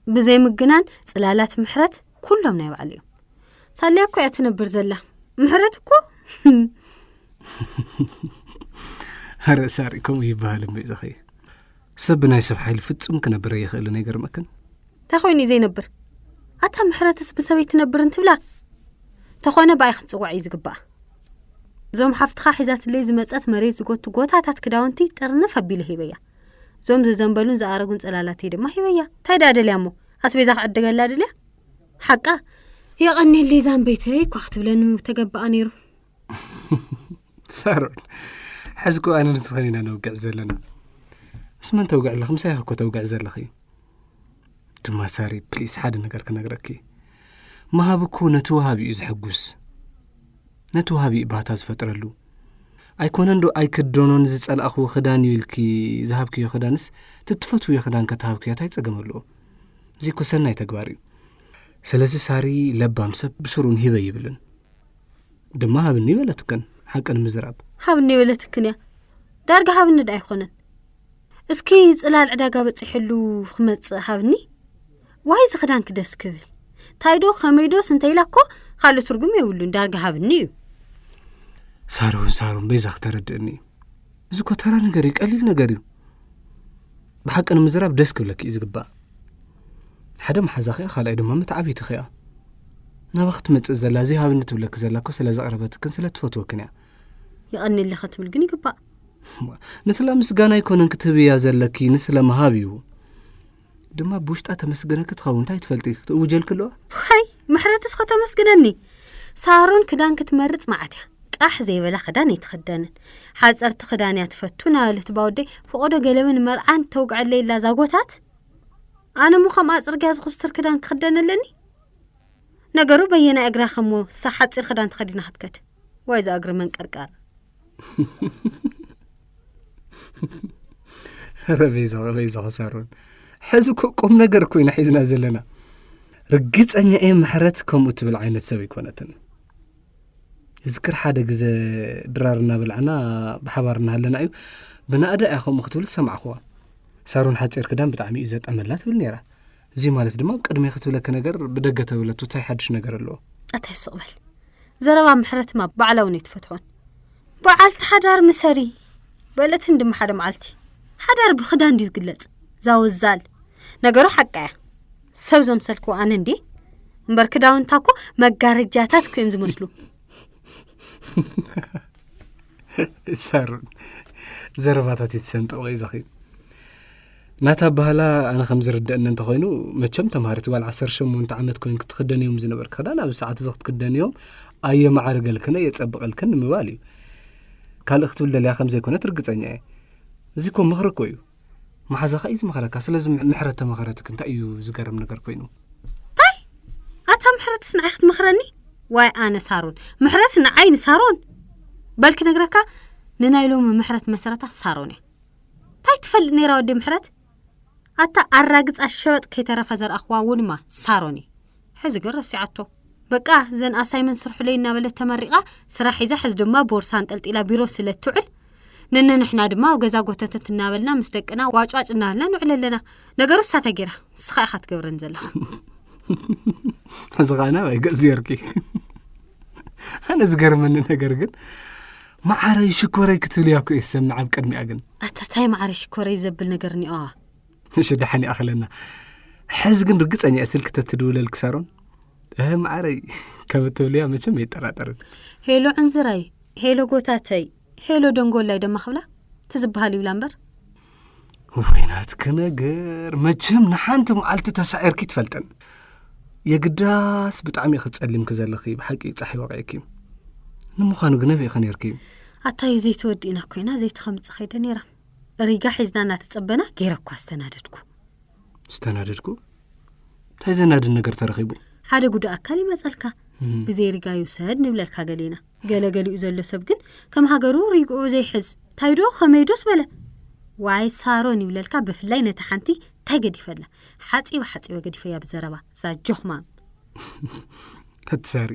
ብዘይ ምግናን ጽላላት ምሕረት ኩሎም ናይ ባዕሉ እዮም። ሳልያ እኮ እያ ትነብር ዘላ። ምሕረት እኮ ኧረ ሳሪ፣ ከምኡ ይበሃል እምበይ ዘኸይ። ሰብ ብናይ ሰብ ሓይሊ ፍጹም ክነብር ኣይኽእልን፣ ኣይገርመክን? እንታይ ኮይኑ እዩ ዘይነብር? ኣታ ምሕረትስ ብሰበይ ትነብር እንትብላ? ተኾነ ብኣይ ክትጽዋዕ እዩ ዝግባኣ። እዞም ሓፍትኻ ሒዛትለይ ዝመጸት መሬት ዝጎቱ ጎታታት ክዳውንቲ ጥርንፍ ኣቢለ ሂበያ። እዞም ዝዘንበሉን ዝኣረጉን ጽላላተይ ድማ ሂበያ። እንታይ ደኣ ደልያ እሞ? ኣስቤዛ ክዕድገላ ደልያ? ሓቃ? የቐኔለይ ዛንበይተይ እኳ ክትብለኒ ተገባኣ ነይሩ። ሳሮን፣ ሕዚ እኮ ኣነ ንስኽን ኢና ነውግዕ ዘለና። ምስ መን ተውግዕ ኣለኺ? ምሳይ እኮ ተውግዕ ዘለኺ። ድማ ሳሪ፣ ፕሊስ፣ ሓደ ነገር ክነግረኪ። ምሃብ እኮ ነቲ ወሃቢ እዩ ዘሐጉስ። ነቲ ወሃቢ እዩ ባህታ ዝፈጥረሉ። ኣይኮነን ዶ ኣይክደኖን ዝጸላእኽዎ ክዳን እዩ ኢልኪ ዝሃብክዮ ክዳንስ፣ ትትፈትውዮ ክዳን ከተሃብክዮ እንታይ ጸገም ኣለዎ? እዚ እኮ ሰናይ ተግባር እዩ። ስለዚ ሳሪ ለባም ሰብ ብስሩን ሂበ ይብልን። ድማ ሃብኒ በለትክን፣ ሓቂ ንምዝራብ። ሃብኒ በለትክን እያ። ዳርጋ ሃብኒ ዶ ኣይኮነን? እስኪ ጽላል ዕዳጋ በጺሕሉ ክመጽእ ሃብኒ። ዋይ እዚ ክዳንኪ ደስ ክብል። እንታይ ዶ ከመይ ዶስ እንተ ኢላ እኮ ካልእ ትርጉም የብሉን። ዳርጋ ሃብኒ እዩ። ሳሮን፣ ሳሮን፣ በይዛኺ ተረድእኒ። እዚ እኮ ተራ ነገር እዩ፣ ቀሊል ነገር እዩ። ብሓቂ ንምዝራብ ደስ ክብለኪ እዩ ዝግባእ። ሓደ መሓዛኺ እያ፣ ካልኣይ ድማ መተዓብይትኺ እያ። ናባኺ ትመጽእ ዘላ፣ እዚ ሃብኒ ትብለኪ ዘላ እኮ ስለ ዘቕረበትክን ስለ ትፈትወክን እያ። የቐንየለይ ክትብል ግን ይግባእ። ንስላ ምስጋና ኣይኮነን ክትህብያ ዘለኪ፣ ንስለ ምሃብ እዩ። ድማ ብውሽጣ ተመስግነኪ ትኸውን፣ እንታይ ትፈልጢ? ክትእውጀልኪ ኣለዋ? ዋይ፣ ምሕረትስ ከተመስግነኒ። ሳሮን ክዳን ክትመርጽ መዓት እያ። ቃሕ ዘይበላ ክዳን ኣይትኽደንን። ሓጸርቲ ክዳን እያ ትፈቱ እናበለት ባወደይ ፈቐዶ ገለብን መርዓን ተውግዐለይ ኣላ ዛጎታት። ኣነ እሞ ከምኣ ጽርግያ ዝኹስትር ክዳን ክኽደን ኣለኒ? ነገሩ በየናይ እግራ ከሞ ሳ ሓጺር ክዳን ተኸዲና ክትከድ? ዋይ እዛ እግሪ መንቀርቃር። ኧረ በይዛኺ፣ በይዛኺ ሳሮን። ሕዚ እኮ ቁም ነገር እኮ ኢና ሒዝና ዘለና። ርግጸኛ እየ ምሕረት ከምኡ ትብል ዓይነት ሰብ ኣይኮነትን። እዝክር ሓደ ግዜ ድራር እናበላዕና ብሓባር እናሃለና እዩ፣ ብናእዳ እያ ከምኡ ክትብል ዝሰማዕኽዋ። ሳሮን ሓጺር ክዳን ብጣዕሚ እዩ ዘጠመላ ትብል ነይራ። እዚ ማለት ድማ ኣብ ቅድሜ ክትብለኪ ነገር ብደገ ተብለቱ እንታይ ሓድሽ ነገር ኣለዎ? ኣታይ ስቕ በል። ዘረባ ምሕረትማ ባዕላ እውን ኣይትፈትሖን። በዓልቲ ሓዳር ምሰሪ በለትን ድማ ሓደ መዓልቲ። ሓዳር ብኽዳን ድዩ ዝግለጽ? ዛወዛል። ነገሩ ሓቃ እያ። ሰብ ዘምሰልክዎ ኣነ እንዴ? እምበር ክዳውንታ እኮ መጋረጃታት እኮ እዮም ዝመስሉ። ሳሮን፣ ዘረባታት ይትሰንጥቕ ወይ ዘኺ። ናታ ኣባህላ ኣነ ከም ዝርደአኒ እንተኾይኑ፣ መቸም ተምሃሪት ጓል ዓሰርተ ሸሞንተ ዓመት ኮይንኪ ትኽደንዮም ዝነበርኪ ክዳን ኣብዚ ሰዓት እዚ ክትክደንዮም ኣየማዕርገልክን ኣየጸብቐልክን ንምባል እዩ። ካልእ ክትብል ደልያ ከም ዘይኮነት ርግጸኛ እየ። እዚ እኮ ምኽሪ እኮ እዩ። መሓዛኻ እዩ ዝመኽረካ። ስለዚ ምሕ-፣ ምሕረት ተመኸረትክ እንታይ እዩ ዝገርም ነገር ኮይኑ? እንታይ? ኣታ ምሕረትስ ንዓይ ክትመኽረኒ? ዋይ ኣነ ሳሮን። ምሕረት ንዓይ ንሳሮን? በል ክነግረካ፣ ንናይ ሎሚ ምሕረት መሰረታ ሳሮን እያ። እንታይ ትፈልጥ ነይራ ወዲ ምሕረት? ኣታ ኣራግጻ ሸበጥ ከይተረፈ ዘርኣኽዋ እውንማ ሳሮን እየ። ሕዚ ግን ረሲዓቶ። በቃ፣ እዘን ኣሳይመንት ስርሑለይ እናበለት ተመሪቓ፣ ስራሕ ሒዛ፣ ሕዚ ድማ ቦርሳ ኣንጠልጢላ ቢሮ ስለ እትውዕል፣ ንንንሕና ድማ ኣብ ገዛ ጎተተት እናበልና ምስ ደቅና ዋጭዋጭ እናበልና ንውዕል ኣለና። ነገሩ እሳ እንታይ ገይራ? ንስኻ ኢኻ ትገብረን ዘለኻ። ሕዚ ኸዓ ናባይ ገጽ ጌርኪ። ኣነ ዝገርመኒ ነገር ግን፣ መዓረይ ሽኮረይ ክትብልያ እኮ እየ ዝሰምዕ ኣብ ቅድሚኣ ግን። ኣታ ታይ መዓረይ ሽኮረይ ዘብል ነገር እኒኦ? እሺ፣ ደሓን ይኣኽለና። ሕዚ ግን ርግጸኛ እየ ስልኪ ተትድውለልኪ ሳሮን፣ እህ፣ መዓረይ ከም እትብልያ መቸም ኣይጠራጠርን። ሄሎ ዕንዝራይ፣ ሄሎ ጎታተይ፣ ሄሎ ደንጎላይ ደማ ክብላ፣ እቲ ዝበሃል ይብላ እምበር። ወይ ናትኪ ነገር፣ መቸም ንሓንቲ መዓልቲ ተሳዒርኪ ትፈልጥን። የግዳስ ብጣዕሚ ኢኺ ጸሊምኪ ዘለኺ፣ ብሓቂ ጻሕይ ወቒዕኪ። ንምዃኑ ግን ኣበይ ኢኺ ነይርኪ? ኣታዩ ዘይቲ ወዲእና ኮይና፣ ዘይቲ ከምጽእ ከይደ ነይራ። ሪጋ ሒዝና እናተጸበና፣ ገይረ እኳ ዝተናደድኩ። ዝተናደድኩ? እንታይ ዘናድድ ነገር ተረኺቡ? ሓደ ጉዱእ ኣካል ይመጸልካ። እም። ብዘይ ሪጋ ይውሰድ ንብለልካ ገሌና። ገለገሊኡ ዘሎ ሰብ ግን ከም ሃገሩ ሪግኡ ዘይሕዝ። ታይዶ ከመይዶስ በለ። ዋይ ሳሮን ይብለልካ፣ ብፍላይ ነታ ሓንቲ እንታይ ገዲፈላ? ሓጺበ ሓጺበ ገዲፈያ ብዘረባ፣ እዛ ጆኽማም። ኣቲ ሳሪ፣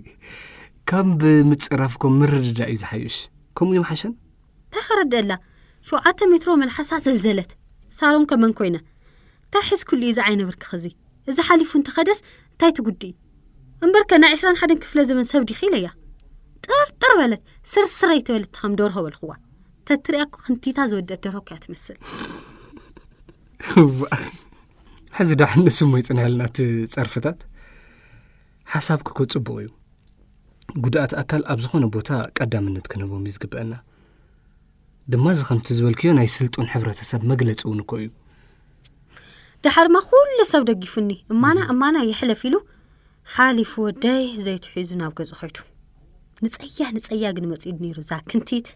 ካብ ብምጽራፍ እኮ ምርድዳእ እዩ ዝሓይሽ። ከምኡ እዩ ምሓሸን? እንታይ ከረድአላ? ሸውዓተ ሜትሮ መልሓሳ ዘልዘለት። ሳሮን ከመን ኮይና? እንታይ ሒዝኩሉ እዩ እዚ ዓይነ ብርክኽ እዚ? እዚ ሓሊፉ እንተኸደስ እንታይ ትጉዲ? እምበርከ ናይ ዕስራን ሓደን ክፍለ ዘመን ሰብ ዲኺ ኢለያ። ጥርጥር በለት፣ ስርስረይ ትበል እቲ ከም ደርሆ በልኽዋ። ተትሪኣ እኮ ክንቲታ ዝወደት ደርሆ እያ ትመስል። እዋ፣ ሕዚ ዳሕን ንሱ እሞ ይጽንሐልና እቲ ጸርፍታት። ሓሳብኪ እኮ ጽቡቕ እዩ። ጉድኣት ኣካል ኣብ ዝኾነ ቦታ ቀዳምነት ክንህቦም እዩ ዝግበአና። ድማ እዚ ከምቲ ዝበልክዮ ናይ ስልጡን ሕብረተሰብ መግለጺ እውን እኮ እዩ። ደሓርማ ኩሉ ሰብ ደጊፉኒ፣ እማና እማና ይሕለፍ ኢሉ ሓሊፉ ወደይ ዘይትሒዙ ናብ ገጹ ኸይዱ። ንጸያ ንጸያ ግን መጺኡ ነይሩ እዛ ክንቲት።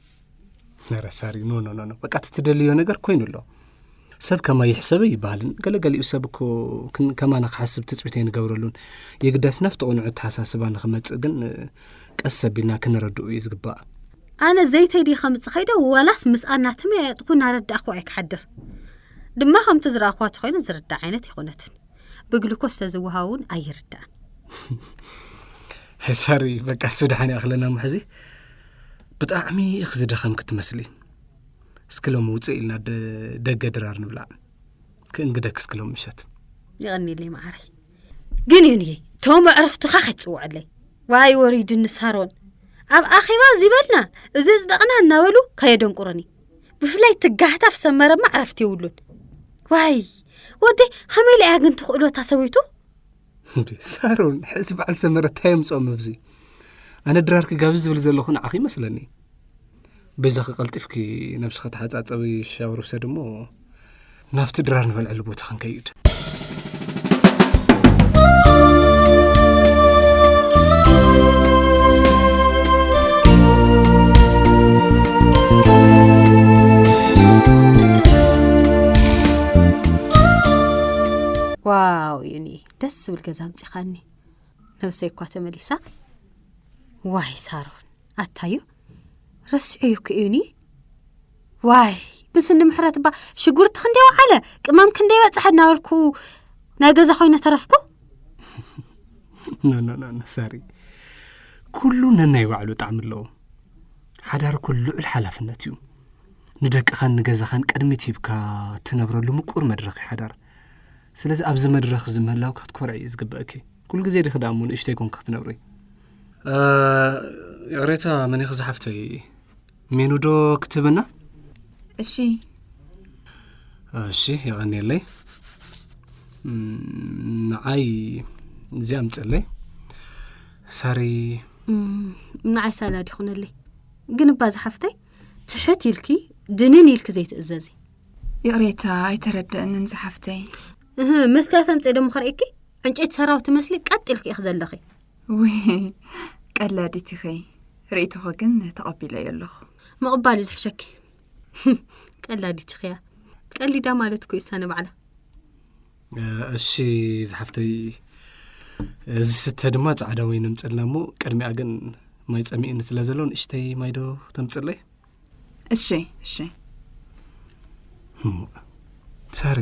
ነረ ሳሪ፣ ኖ፣ ኖ፣ ኖ፣ ኖ። በቃ እቲ ትደልዮ ነገር ኮይኑ ኣሎ። ሰብ ከማይ ይሕሰበ ይበሃልን፣ ገለገሊኡ ሰብ እኮ ክን-፣ ከማና ክሓስብ ትጽቢት ኣይንገብረሉን። የግዳስ ናብቲ ቅኑዕ ኣተሓሳስባ ንኽመጽእ ግን፣ እ፣ ቀስ ኣቢልና ክንረድኡ እዩ ዝግባእ። ኣነ ዘይተይ ድየ ከምጽእ ኸይደ፣ ዋላስ ምስኣ እናተመያየጥኩ እናረዳእኩ ኣይክሓድር። ድማ ከምቲ ዝረኣኽዋ ተኾይኑ ዝርዳእ ዓይነት ኣይኮነትን። ብግሉኮስ ተዝወሃብ እውን ኣይርዳእን። ሃይ ሳሪ፣ በቃ እሱ ደሓን ይኣኽለና እሞ ሕዚ። ብጣዕሚ ኢኺ ዝደኸምኪ ትመስሊ። እስኪ ሎሚ ውፅእ ኢልና ደ-፣ ደገ ድራር ንብላዕ። ክእንግደኪ እስኪ ሎም ምሸት። የቐንየለይ መዓረይ። ግን ዩንየ፣ ቶም ኣዕሩኽትኻ ከይትጽውዐለይ። ዋይ ወሪድኒ ሳሮን። ኣብ ኣኼባ እዚ በልና፣ እዚ ኣጽደቕና እናበሉ ከየደንቁረኒ። ብፍላይ ትጋህታፍ ሰመረማ ዕረፍቲ የብሉን። ዋይ፣ ወደይ ሃመይ ኢላ እያ ግን ትኽእሎ እታ ሰበይቱ? እንዴ ሳሮን፣ ሕዚ በዓል ሰመረ እንታይ የምጽኦም ኣብዚ? ኣነ ድራር ክጋብዝ ዝብል ዘለኹ ንዓኺ ይመስለኒ። በይዛኺ ቀልጢፍኪ ነብስኺ ተሓጻጸቢ፣ ሻወር ውሰድ እሞ ናብቲ ድራር ንበልዐሉ ቦታ ክንከይድ። ዋው ዩኒ፣ ደስ ዝብል ገዛ ኣምጺኻኒ። ነብሰይ እኳ ተመሊሳ። ዋይ ሳሮን፣ ኣታዩ ረስዑ እዩ ክእዩኒ። ዋይ ብስኒ ምሕረት እባ ሽጉርቲ ክንደይ ወዓለ፣ ቅመም ክንደይ በጽሐ እናበልኩ ናይ ገዛ ኮይነ ተረፍኩ። ኖ፣ ኖ፣ ኖ፣ ኖ፣ ሳሪ። ኩሉ ነናይ ባዕሉ ጣዕሚ ኣለዎ። ሓዳር እኮ ልዑል ሓላፍነት እዩ። ንደቅኻን ንገዛኻን ቅድሚት ሂብካ ትነብረሉ ምቁር መድረኽ እዩ ሓዳር። ስለዚ ኣብዚ መድረኽ እዚ ምህላውካ ክትኮርዒ እዩ ዝግበእኪ። ኩሉ ግዜ ዲኺ ደኣ እሞ ንእሽተይ ኮንኪ ክትነብሪ? እ፣ ይቕሬታ፣ መን ኢኺ ዝሓፍተይ? ሜኑ ዶ ክትህብና? እሺ። እሺ፣ የቐንየለይ። እም፣ ንዓይ እዚ ኣምጽለይ። ሳሪ። እም፣ ንዓይ ሳላድ ይኹነለይ። ግን እባ ዝሓፍተይ፣ ትሕት ኢልኪ፣ ድንን ኢልኪ ዘይትእዘዚ። ይቕሬታ፣ ኣይተረድአንን ዝሓፍተይ። እህ፣ መስትያት ኣምጽእ ደሞ ከርእየኪ? ዕንጨይቲ ሰራው ትመስሊ ቀጥ ኢልኪ ኢኺ ዘለኺ። ውይ፣ ቀላዲት ኢኺ። ርእይቶኺ ግን ተቐቢለዮ ኣለኹ። ምቕባል እዩ ዝሕሸኪ። ቀላዲት ኢኺ እያ። ቀሊዳ ማለት እኮ እዩ እሳ ንባዕላ። እ፣ እሺ ዝሓፍተይ፣ ዝስተ ድማ ጻዕዳ ወይኒ ኣምጽልና እሞ ቅድሚኣ ግን ማይ ጸሚእኒ ስለ ዘሎ ንእሽተይ ማይ ዶ ተምጽለይ? እሺ፣ እሺ። እሞ፣ ሳሪ፣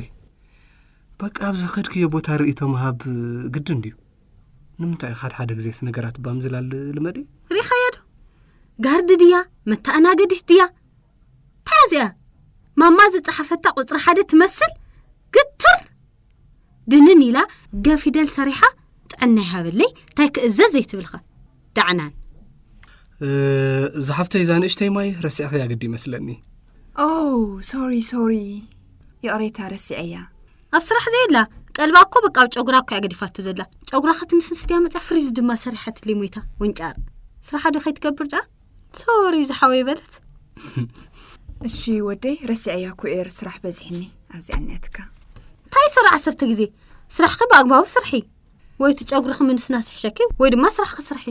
በቃ ኣብዚ ከድክዮ ቦታ ርእይቶ ምሃብ ግድን ድዩ? ንምንታይ ኢኻ ሓደ ሓደ ግዜስ ነገራት ባምዝላል ልመዲ? ሪኻያ ዶ? ጋርዲ ድያ? መተኣናገዲት ድያ? እንታይ እዚኣ? ማማ ዝጸሓፈታ ቁጽሪ ሓደ ትመስል ግትር። ድንን ኢላ ደ ፊደል ሰሪሓ ጥዕና ይሃበለይ፣ እንታይ ክእዘዝ ዘይትብልኻ። ዳዕናን። እ፣ ዝሓፍተይ እዛ ንእሽተይ ማይ ረሲዕኽያ ግዲ ይመስለኒ። ኦ፣ ሶሪ፣ ሶሪ። ይቕሬታ ረሲዐያ። ኣብ ስራሕ ዘየላ ቀልባ እኮ በቃ ኣብ ጨጉራ እኮ እያ ገዲፋቶ ዘላ። ጨጉራ ክትምስስ ድያ መጻ ፍሪዝ ድማ ሰሪሓትለይ ሞይታ ወንጫር። ስራሓ ዶ ከይትገብር ደኣ? ሶሪ ዝሓወይ በለት። እሺ ወደይ ረሲዐያ እኮ እየ ስራሕ በዚሕኒ ኣብዚ ኣንያትካ። እንታይ ሶሪ ዓሰርተ ግዜ? ስራሕኺ ብኣግባቡ ስርሒ። ወይ እቲ ጨጉርኺ ምንስናስ ይሕሸኪ ወይ ድማ ስራሕኺ ስርሒ።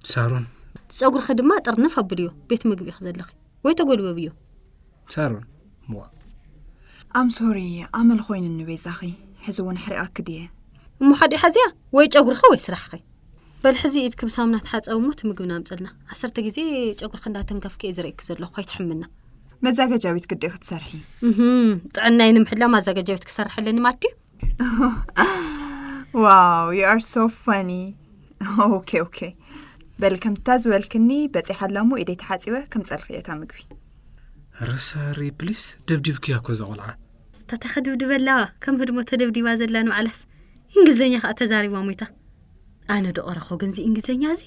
ሳሮን። እቲ ጨጉርኺ ድማ ጥርንፍ ኣብልዮ፣ ቤት ምግቢ ኢኺ ዘለኺ። ወይ ተጎልበብዮ። ሳሮን። ዋ። ኣም ሶሪ፣ ኣመል ኮይኑኒ ቤዛኺ። ሕዚ እውን ሕሪኣኪ ድየ? እሞ ሓዲኡ ሓዝያ ወይ ጨጉርኺ ወይ ስራሕኺ። በል ሕዚ ኢድኪ ብሳሙና ተሓጸቢ እሞ እቲ ምግቢ ናምጽልና። ዓሰርተ ግዜ ጨጉርኺ እንዳተንከፍኪ እየ ዝርእየኪ ዘለኹ፣ ኣይትሕምና። መዛገጃ ቤት ግዲ ክትሰርሒ። እህም፣ ጥዕናይ ንምሕላው ማዛገጃ ቤት ክሰርሕ ኣለኒ ማለት ድዩ? Wow, you are so funny. Okay, okay. በል ከምታ ዝበልክኒ በፂሓ ኣላ እሞ ኢደይ ተሓፂበ ከምፀልኪ እታ ምግቢ። ረሳሪ ፕሊስ ደብዲብክያ እኮ እዛ ቆልዓ። ታታ ከድብድበላ ከም ህድሞ ተደብዲባ ዘላ ንባዕላስ እንግሊዝኛ ከዓ ተዛሪባ ሞይታ። ኣነ ዶ ቀረኹ ግን እዚ እንግሊዝኛ እዚ?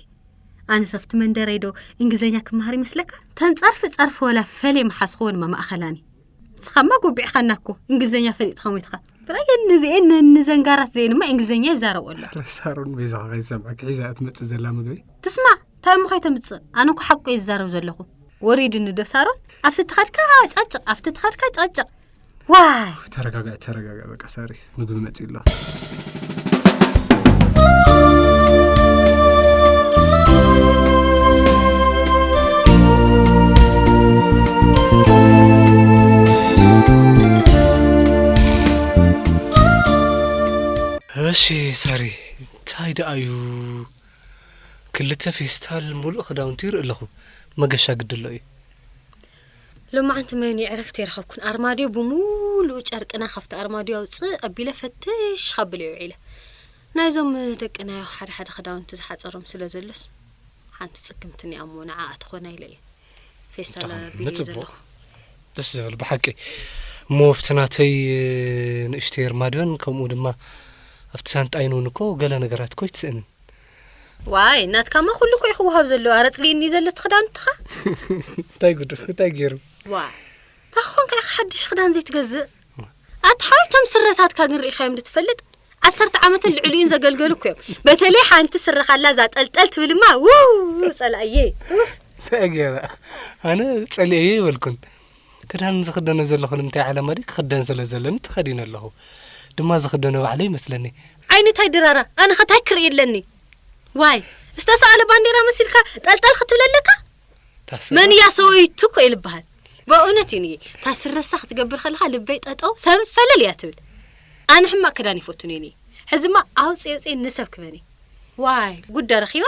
ኣነ ሰፍቲ መንደረይ ዶ እንግሊዝኛ ክመሃር ይመስለካ? ተን ጸርፊ ጸርፊ ወላ ፈለ መሓስኽዎ ድማ ማእኸላኒ። ንስኻማ ጎቢዕኻና እኮ እንግሊዝኛ ፈሊጥኻ ሞይትኻ። ብራየን ንዚኤን ንዘንጋራት ዜንማ እንግሊዝኛ ይዛረቡ ኣለዉ። ረሳሮን ቤዛ ከይሰምዐ ክሒዛ እትመጽእ ዘላ ምግቢ። ትስማዕ፣ እንታይ እሞ ከይተምጽእ? ኣነ እኮ ሓቁ እየ ዝዛረብ ዘለኹ። ወሪድኒ ዶ ሳሮን? ኣብቲ ትኸድካ ጨጭቕ፣ ኣብቲ ትኸድካ ጨጭቕ። ዋይ! ተረጋጋዕ፣ ተረጋጋዕ። በቃ ሳሪ፣ ምግቢ መጺኡ ኣሎ። እሺ ሳሪ፣ እንታይ ደኣ እዩ? ክልተ ፌስታል ሙሉእ ክዳውንቲ ይርኢ ኣለኹ። መገሻ ግድሎ እዩ። ሎማዓንቲ መን እዩ ዕረፍቲ ይረኸብኩን። ኣርማድዮ ብምሉኡ ጨርቅና ካብቲ ኣርማድዮ ኣውፅእ ኣቢለ ፈትሽ ከብል እየ ውዒለ። ናይዞም ደቅናዮ ሓደ ሓደ ክዳውንቲ ዝሓፀሮም ስለ ዘሎስ ሓንቲ ፅግምቲ እኒኣ እሞ ንዓኣ ትኾና ኢለ እየ ፌስታል ብጣዕሚ ኣቢለ ጽቡቕ። ዘለኹ። ደስ ዝብል ብሓቂ። እሞ ኣብቲ ናተይ ንእሽተይ ኣርማድዮን ከምኡ ድማ ኣብቲ ሳንጣይን እውን እኮ ገለ ነገራት እኮ ኣይትስእንን። ዋይ፣ ናትካማ ኩሉ እኮ እዩ ክወሃብ ዘለዎ። ኣረ ጽልኢኒ ዘለቲ ክዳውንትኻ። እንታይ ጉዱ፣ እንታይ ገይሩ? ዋይ፣ እንታይ ክኾንካ ኢኻ ሓድሽ ክዳን ዘይትገዝእ? ኣታ ሓወይ፣ እቶም ስረታትካ ግን ርኢኻዮም ዶ ትፈልጥ? ዓሰርተ ዓመትን ልዕሊኡን ዘገልገሉ እኮ እዮም። በተለይ ሓንቲ ስረኻ ኣላ እዛ ጠልጠል ትብልማ፣ ውው፣ ጸላእየ። እንታይ ገይራ? ኣነ ጸሊኤዮ ይበልኩን። ክዳን ዝኽደኖ ዘለኹ ንምንታይ ዓላማ ድዩ? ክኽደን ስለ ዘለኒ ተኸዲነ ኣለኹ። ድማ ዝኽደኖ ባዕለይ ይመስለኒ። ዓይኒ እንታይ ድራራ? ኣነ ኸ እንታይ ክርኢ ኣለኒ? ዋይ፣ ዝተሰኣለ ባንዴራ መሲልካ ጠልጠል ክትብል ኣለካ? ታስረ- መን እያ ሰበይቱ እኮ እዩ ልበሃል። በእውነት እዩ ንየ። ታስረሳ ክትገብር ከለኻ ልበይ ጠጠው ሰንፈለል እያ ትብል። ኣነ ሕማቕ ክዳን ይፈቱ ነኒ። ሕዝማ ኣውፅእ ኣውፅእ ንሰብ ክበኒ። ዋይ፣ ጉዳ ረኺባ?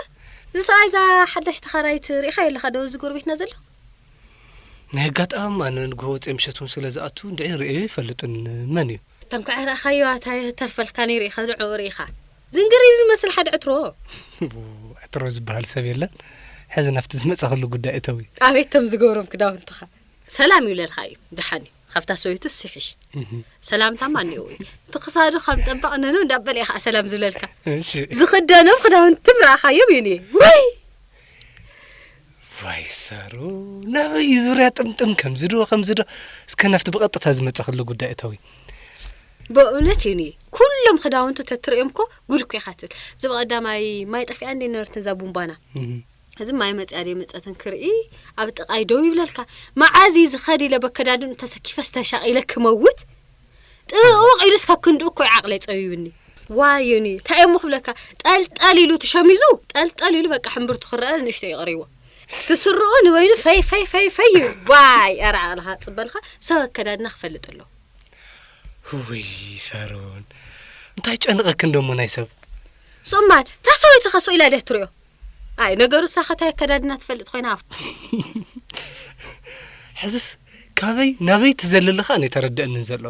እዚ ሰብኣይ እዛ ሓዳሽ ተኻራይት ርኢኻዮ ኣለኻ ዶ እዚ ጎረቤትና ዘሎ? ናይ ኣጋጣሚ ኣነ ንግሆ ወፂአ ምሸት እውን ስለ ዝኣቱ እንድዒ ርእዮ ይፈልጥን። መን እዩ? እታ እንኳዕ ረኣኻዮ ኣታ ተርፈልካ ነይሩ ኢኻ ንዕኡ ርኢኻ። ዝንግር እዩ ዝመስል ሓደ ዕትሮ። ዕትሮ ዝበሃል ሰብ የለን። ሕዚ ናብቲ ዝመፃኽሉ ጉዳይ እተዊ። ኣቤት ቶም ዝገብሮም ክዳውንትኻ። ሰላም ይብለልካ እዩ። ደሓን እዩ። ካብታ ሰበይቱ እሱ ይሕሽ። እህ። ሰላምታማ እኒኦ እዩ። እቲ ክሳዱ ከም ጠባቕ ነነው እንዳበለ እዩ ከዓ ሰላም ዝብለልካ። እሺ። ዝኽደኖም ክዳውንቲ ምረኣኻዮም እዩ እኒኤ። ውይ! ዋይ ሳሩ፣ ናበይ እዩ ዙርያ ጥምጥም ከምዚ ዶ፣ ከምዚ ዶ? እስከ ናብቲ ብቐጥታ ዝመጻኽሉ ጉዳይ እተዊ። በእውነት እዩ እኒኤ። ኩሎም ክዳውንቱ ተትርእዮም እኮ ጉድ እኮ ኢኻ ትብል። እዚ ብቐዳማይ ማይ ጠፊኣ እንዴ ነበርትን እዛ ቡምባና። እህ። እዚ ማይ መጽያ ደይ መጸትን ክርኢ ኣብ ጥቓይ ደው ይብለልካ። መዓዝ እዩ ዝኸድ ኢለ በከዳድን ተሰኪፈ ዝተሻቒለ ክመውት? ጥውቕ ኢሉስ ካብ ክንድኡ እኮ እዩ ዓቕለይ ጸቢብኒ። ዋይ ዮኒ፣ እንታይ እሞ ክብለካ? ጠልጠል ኢሉ እቲ ሸሚዙ፣ ጠልጠል ኢሉ በቃ ሕምብርቱ ክረአ ንእሽቶ እዩ ቀሪዎ። እቲ ስርኡ ንበይኑ ፈይ፣ ፈይ፣ ፈይ፣ ፈይ ይብል። ዋይ፣ ኧረ ዓቕልኻ ጽበልካ፣ ሰብ ኣከዳድና ክፈልጥ ኣለዎ። ውይ ሳሮን፣ እንታይ ጨንቐክን ደሞ ናይ ሰብ? ሶማል፣ እታ ሰበይቲ ኸሶ ኢላ ድያ ትሪኦ? ኣይ፣ ነገሩ እሳ ኸ እንታይ ኣከዳድና ትፈልጥ ኮይና? ሕዝስ ካበይ ናበይ ትዘሊ ኣለኻ? ኣነ ተረድአንን ዘሎ።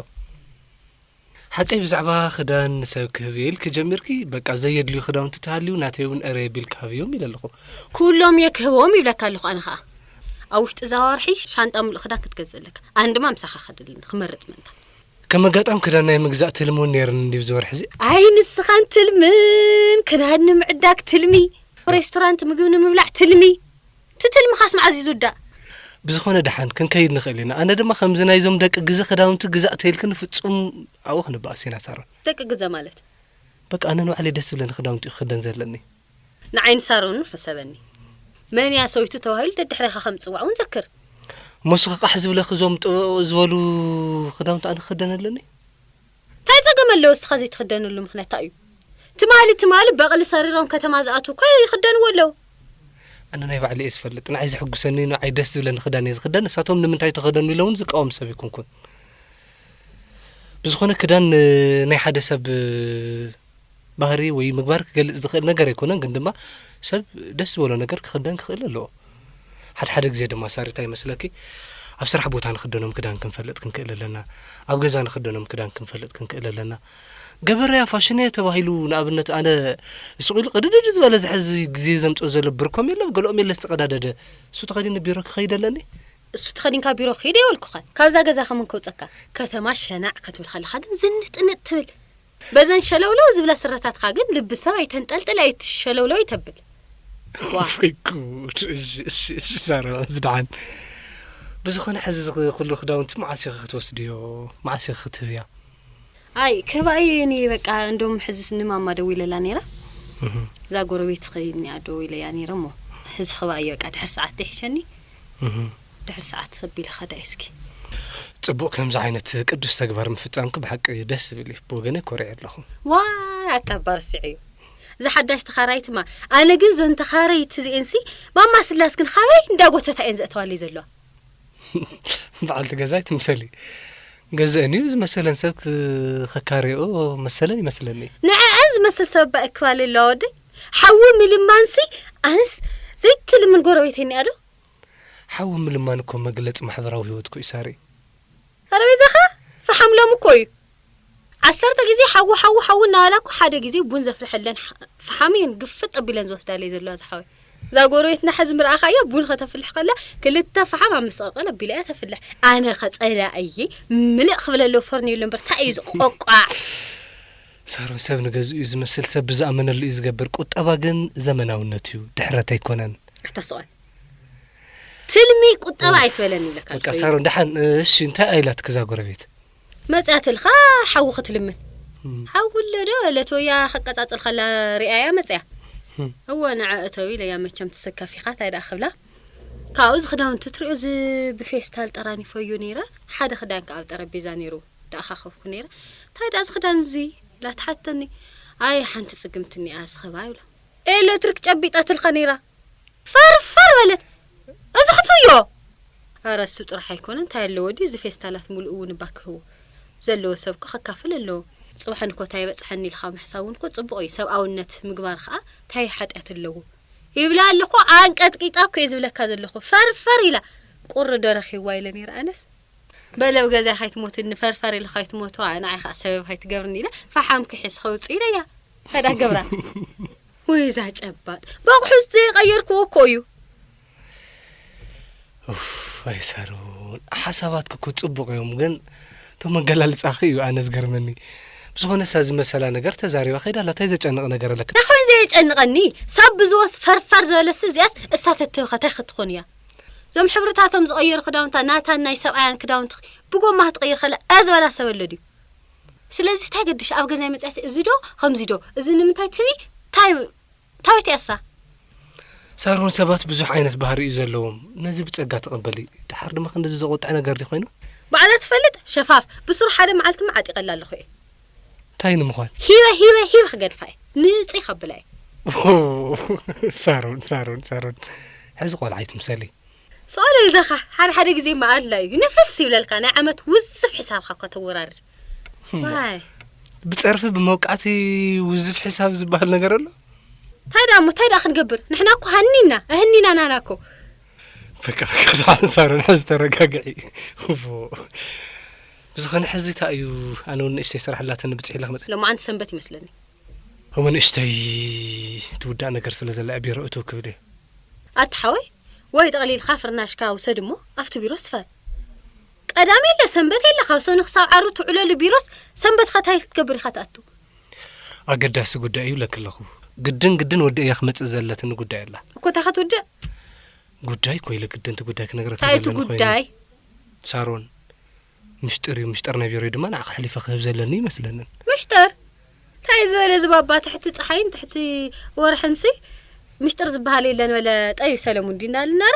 ሓቀይ ብዛዕባ ክዳን ንሰብ ክህብ እየ ኢልኪ ጀሚርኪ፣ በቃ ዘየድልዩ ክዳውንቲ ተሃልዩ ናተይ እውን እረ ቢልኪ ሃብዮም ኢለ ኣለኹ። ኩሎም እየ ክህቦም ይብለካ ኣለኹ ኣነ ኸኣ። ኣብ ውሽጢ እዛ ወርሒ ሻንጣ ሙሉእ ክዳን ክትገዝእ ኣለካ። ኣነ ድማ ምሳኻ ክኸደልኒ ክመርጽ ምእንታ። ከም ኣጋጣሚ ክዳን ናይ ምግዛእ ትልሚ እውን ነይርኒ እንድዩ ኣብዚ ወርሒ እዚ። ኣይ ንስኻን ትልምን፣ ክዳን ንምዕዳግ ትልሚ፣ ሬስቶራንት ምግቢ ንምብላዕ ትልሚ። እቲ ትልምኻስ መዓዝ እዩ ዝውዳእ? ብዝኾነ ደሓን ክንከይድ ንኽእል ኢና። ኣነ ድማ ከምዚ ናይዞም ደቂ ግዘ ክዳውንቲ ግዛእ ተይልክኒ ፍጹም ኣብኡ ክንበኣስ ኢና ሳሮን። ደቂ ግዘ ማለት? በቃ ኣነ ንባዕለይ ደስ ዝብለኒ ክዳውንቲ እዩ ክኽደን ዘለኒ። ንዓይን ሳሮንን ሕሰበኒ። መን እያ ሰበይቱ ተባሂሉ ደድሕሬኻ ከም ዝጽዋዕ እውን ዘክር። እሞ ንስኺ ቃሕ ዝብለኺ እዞም ጥቕቕ ዝበሉ ክዳውንቲ ኣነ ክኽደን ኣለኒ? እንታይ ጸገም ኣለዎ እስኻ ዘይትኽደነሉ ምኽንያት እንታይ እዩ? ትማሊ ትማሊ በቕሊ ሰሪሮም ከተማ ዝኣትዉ እኮ ይኽደንዎ ኣለዉ። ኣነ ናይ ባዕለይ እየ ዝፈልጥ። ንዓይ ዘሐጉሰኒ፣ ንዓይ ደስ ዝብለኒ ክዳን እየ ዝኽደን። ንሳቶም ንምንታይ ተኸደኑ ኢለ እውን ዝቃወም ሰብ ኣይኮንኩን። ብዝኾነ ክዳን፣ እ፣ ናይ ሓደ ሰብ፣ እ፣ ባህሪ ወይ ምግባር ክገልጽ ዝኽእል ነገር ኣይኮነን፣ ግን ድማ ሰብ ደስ ዝበሎ ነገር ክኽደን ክኽእል ኣለዎ። ሓደ ሓደ ግዜ ድማ ሳሪ እንታይ ይመስለኪ፣ ኣብ ስራሕ ቦታ ንኽደኖም ክዳን ክንፈልጥ ክንክእል ኣለና። ኣብ ገዛ ንኽደኖም ክዳን ክንፈልጥ ክንክእል ኣለና። ገበረያ ፋሽን እየ ተባሂሉ፣ ንኣብነት፣ ኣነ ስቕ ኢሉ ቅድድድ ዝበለ ዝሕዚ ግዜ ዘምጽኦ ዘሎ ብርኮም የለ፣ ገለኦም የለ ዝተቐዳደደ። እሱ ተኸዲነ ቢሮ ክኸይድ ኣለኒ? እሱ ተኸዲንካ ቢሮ ክኸይድ የበልኩኻን። ካብዛ ገዛ ከመን ከውጸካ? ከተማ ሸናዕ ክትብል ከለኻ ግን ዝንጥንጥ ትብል። በዘን ሸለውለው ዝብላ ስረታትካ ግን ልቢ ሰብ ኣይተንጠልጥል፣ ኣይትሸለውለው ኣይተብል። ዋ። ወይ ጉድ። እሺ፣ እሺ፣ እሺ፣ ሳራ፣ እዚ ደሓን። ብዝኾነ፣ ሕዚ እዚ ኩሉ ክዳውንቲ መዓስ ኢኺ ክትወስድዮ? መዓስ ኢኺ ክትህብያ? ኣይ፣ ክህባ እየ እኔ፣ በቃ፣ እንደውም ሕዚ ንማማ ደዊለላ ነይራ። እህ። እዛ ጎረቤትኺ እኒኣ ደዊለያ ነይረ እሞ፣ ሕዚ ክህባ እየ፣ በቃ፣ ድሕሪ ሰዓት ይሕሸኒ። እህ። ድሕሪ ሰዓት ሰብ ኢለ ኸዳ እስኪ። ጽቡቕ፣ ከምዚ ዓይነት ቅዱስ ተግባር ምፍጻምኪ ብሓቂ ደስ ዝብል እዩ። ብወገነይ ኮሪዐ ኣለኹ። ዋይ፣ ኣታ እባ ረሲዐዮ። እዛ ሓዳሽ ተኻራይትማ፣ ኣነ ግን እዘን ተኻረይቲ እዚኤንሲ፣ ማማ ስላስ ግን ካበይ እንዳጎተታ እየን ዘእተዋለይ ዘለዋ? በዓልቲ ገዛ ኣይትምሰሊ። ገዝአን እዩ ዝመሰለን ሰብ ክ-፣ ከካርዮ መሰለን ይመስለኒ። ንዕአን ዝመስል ሰብ እባ እክባለ ኣለዋ ወደይ። ሓዊ ምልማንሲ፣ ኣነስ ዘይትልምን ጎረቤተይ እኒኣ ዶ? ሓዊ ምልማን እኮ መግለጺ ማሕበራዊ ህይወት እኮ እዩ ሳሪ። ኣረ በይዛኻ፣ ፈሓም ሎም እኮ እዩ። ዓሰርተ ግዜ ሓዊ፣ ሓዊ፣ ሓዊ እናበላ እኮ ሓደ ግዜ ቡን ዘፍልሐለን ሓ-፣ ፈሓም እየን ግፍጥ ኣቢለን ዝወስዳለይ ዘለዋ ዝሓወይ። እዛ ጎረቤትና ሕዚ ምርኣኻያ ቡን ከተፍልሕ ከላ ክልተ ፈሓም ኣብ መስቐቐል ኣቢላ እያ ተፍልሕ። ኣነ ኸ ጸላእየ ምልእ ክብለሎ ፈርኔሎ እምበር እንታይ እዩ ዝቆቋዕ? ሳሮን ሰብ ንገዝኡ እዩ ዝመስል፣ ሰብ ብዝኣመነሉ እዩ ዝገብር። ቁጠባ ግን ዘመናውነት እዩ፣ ድሕረት ኣይኮነን። ኣታ ስቕ በል። ትልሚ ቁጠባ ኡፍ። ኣይትበለኒ ይብለካ በቃ ኣለኹ። ሳሮን ደሓን፣ እሺ እንታይ ኣይላትክ እዛ ጎረቤት? መጽያትልካ ሓዊ ክትልምን። እም። ሓዊ ኣሎ ዶ በለት ወያ ከቀጻጽል ከላ ሪኣያ መጽያ። እም። እወ ንዓ እተው ኢለያ መቸም ትሰከፍ ኢኻ እንታይ ደኣ ክብላ። ካብኡ እዚ ክዳውንቲ ትሪኦ እዚ ብፌስታል ጠራኒፈዮ ነይረ። ሓደ ክዳን ከኣ ኣብ ጠረጴዛ ነይሩ። ደኣኻኸብኩ ነይረ። እንታይ ደኣ እዚ ክዳን እዚ ኢላ ትሓተኒ። ኣይ ሓንቲ ጽግምቲ እኒኣ ዝኸባ ይብላ። ኤሌክትሪክ ጨቢጣትልካ ነይራ። ፈርፈር በለት። እዚ ክትዮ። ኣረ እሱ ጥራሕ ኣይኮነ እንታይ ኣለዎ ድዩ እዚ ፌስታላት ሙሉእ እውን እባ ክህቦ። ዘለዎ ሰብ እኮ ከካፍል ኣለዎ። ጽባሕ ንኮ እንታይ ይበጽሐኒ ኢልካ ምሕሳብ እውን እኮ ጽቡቕ እዩ። ሰብኣውነት ምግባር ከኣ እንታይ ሓጢኣት ኣለዎ? ይብላ ኣለኹ፣ ኣንቀጥቂጣ እኮ እየ ዝብለካ ዘለኹ። ፈርፈር ኢላ። ቁሪ ዶ ረኺብዋ ኢለ ነይረ ኣነስ። በለ ኣብ ገዛይ ካይትሞትኒ ፈርፈር ኢለ ካይትሞትዋ ንዓይ ከዓ ሰበብ ካይትገብርኒ ኢለ ፈሓም ክሕዝ ከውፅእ ኢለያ። ከዳ ገብራ። ወይ እዛ ጨባጥ። በቑሑስ ዘይቀየርክዎ እኮ እዩ። ኡፍ፣ ኣይ ሳሮን፣ ሓሳባትኪ እኮ ጽቡቕ እዮም፣ ግን እቶም መገላልጻኺ እዩ ኣነ ዝገርመኒ። ብዝኾነ እሳ ዝመሰላ ነገር ተዛሪባ ከይዳ ኣላ፣ እንታይ ዘጨንቕ ነገር ኣለካ? እንታይ ኮይኑ ዘየጨንቐኒ? ሰብ ብዝወስ ፈርፈር ዝበለስ እዚኣስ እሳ ተትህብኻ እንታይ ክትኾን እያ? እዞም ሕብርታቶም ዝቐየሩ ክዳውንታ ናታን ናይ ሰብኣያን ክዳውንቲ ብጎማ ክትቕይር ከላ እ ዝበላ ሰብ ኣሎ ድዩ? ስለዚ እንታይ ገድሽ ኣብ ገዛይ መፅያሲ እዚ ዶ ከምዚ ዶ እዚ ንምንታይ ትብዪ? እንታይ ታወት እያ እሳ? ሳሮን ሰባት ብዙሕ ዓይነት ባህሪ እዩ ዘለዎም። ነዚ ብጸጋ ተቐበሊ። ድሓር ድማ ክንድዚ ዘቖጥዕ ነገር ድዩ ኮይኑ? ባዕላ ትፈልጥ ሸፋፍ ብስሩ ሓደ መዓልቲ ዓጢቐላ ኣለኹ እየ። እንታይ ንምዃን? ሂበ ሂበ ሂበ ክገድፋ እየ። ንጽይ ከብላ እየ። ሳሮን ሳሮን ሳሮን ሕዚ ቆልዓ ኣይትምሰሊ። ሰኦለ ይዛኻ ሓደ ሓደ ግዜ መኣድላ እዩ ንፍስ ይብለልካ ናይ ዓመት ውዝፍ ሕሳብካ እኳ ተወራርድ። እሞ ዋይ። ብጸርፊ ብመውቃዕቲ ውዝፍ ሕሳብ ዝበሃል ነገር ኣሎ? እንታይ ደኣ እሞ እንታይ ደኣ ክንገብር ንሕና እኮ ሃኒና ኣህኒና ናና እኮ። በቃ በቃ ሳሮን ሕዚ ተረጋግዒ። እቦ ብዝኾነ ሕዚ እንታይ እዩ ኣነ እውን ንእሽተይ ስራሕ ኣላትኒ ብፅሒላ ክመፅእ። ሎማዓንቲ ሰንበት ይመስለኒ። እሞ ንእሽተይ ትውዳእ ነገር ስለ ዘላ ቢሮ እትው ክብል እየ። ኣቲ ሓወይ ወይ ጠቕሊልካ ፍርናሽካ ውሰድ እሞ ኣብቲ ቢሮ ስፈር። ቀዳም የለ ሰንበት የለ ካብ ሰኑ ክሳብ ዓርቢ ትውዕለሉ ቢሮስ ሰንበትካ እንታይ ክትገብር ኢኻ ትኣቱ? ኣገዳሲ ጉዳይ እዩ ኢለኪ ኣለኹ። ግድን ግድን ወዲ እያ ክመጽእ ዘለትኒ ጉዳይ ኣላ። እኮ እንታይ ክትውድእ? ጉዳይ እኮ ኢለ ግድን እቲ ጉዳይ ክነግረኪ እንታይ እቲ ዘለኒ ኮይኑ። ጉዳይ? ሳሮን ምሽጥር እዩ፣ ምሽጥር ናይ ቢሮይ ድማ ንዓኺ ኣሕሊፈ ክህብ ዘለኒ ይመስለንን። ምሽጥር? እንታይ ዝበለ እዚ ባባ ትሕቲ ጸሓይን ትሕቲ ወርሕንሲ ምሽጥር ዝበሃል የለን በለ ጠዩ ሰለሙን ዲና ልናረ።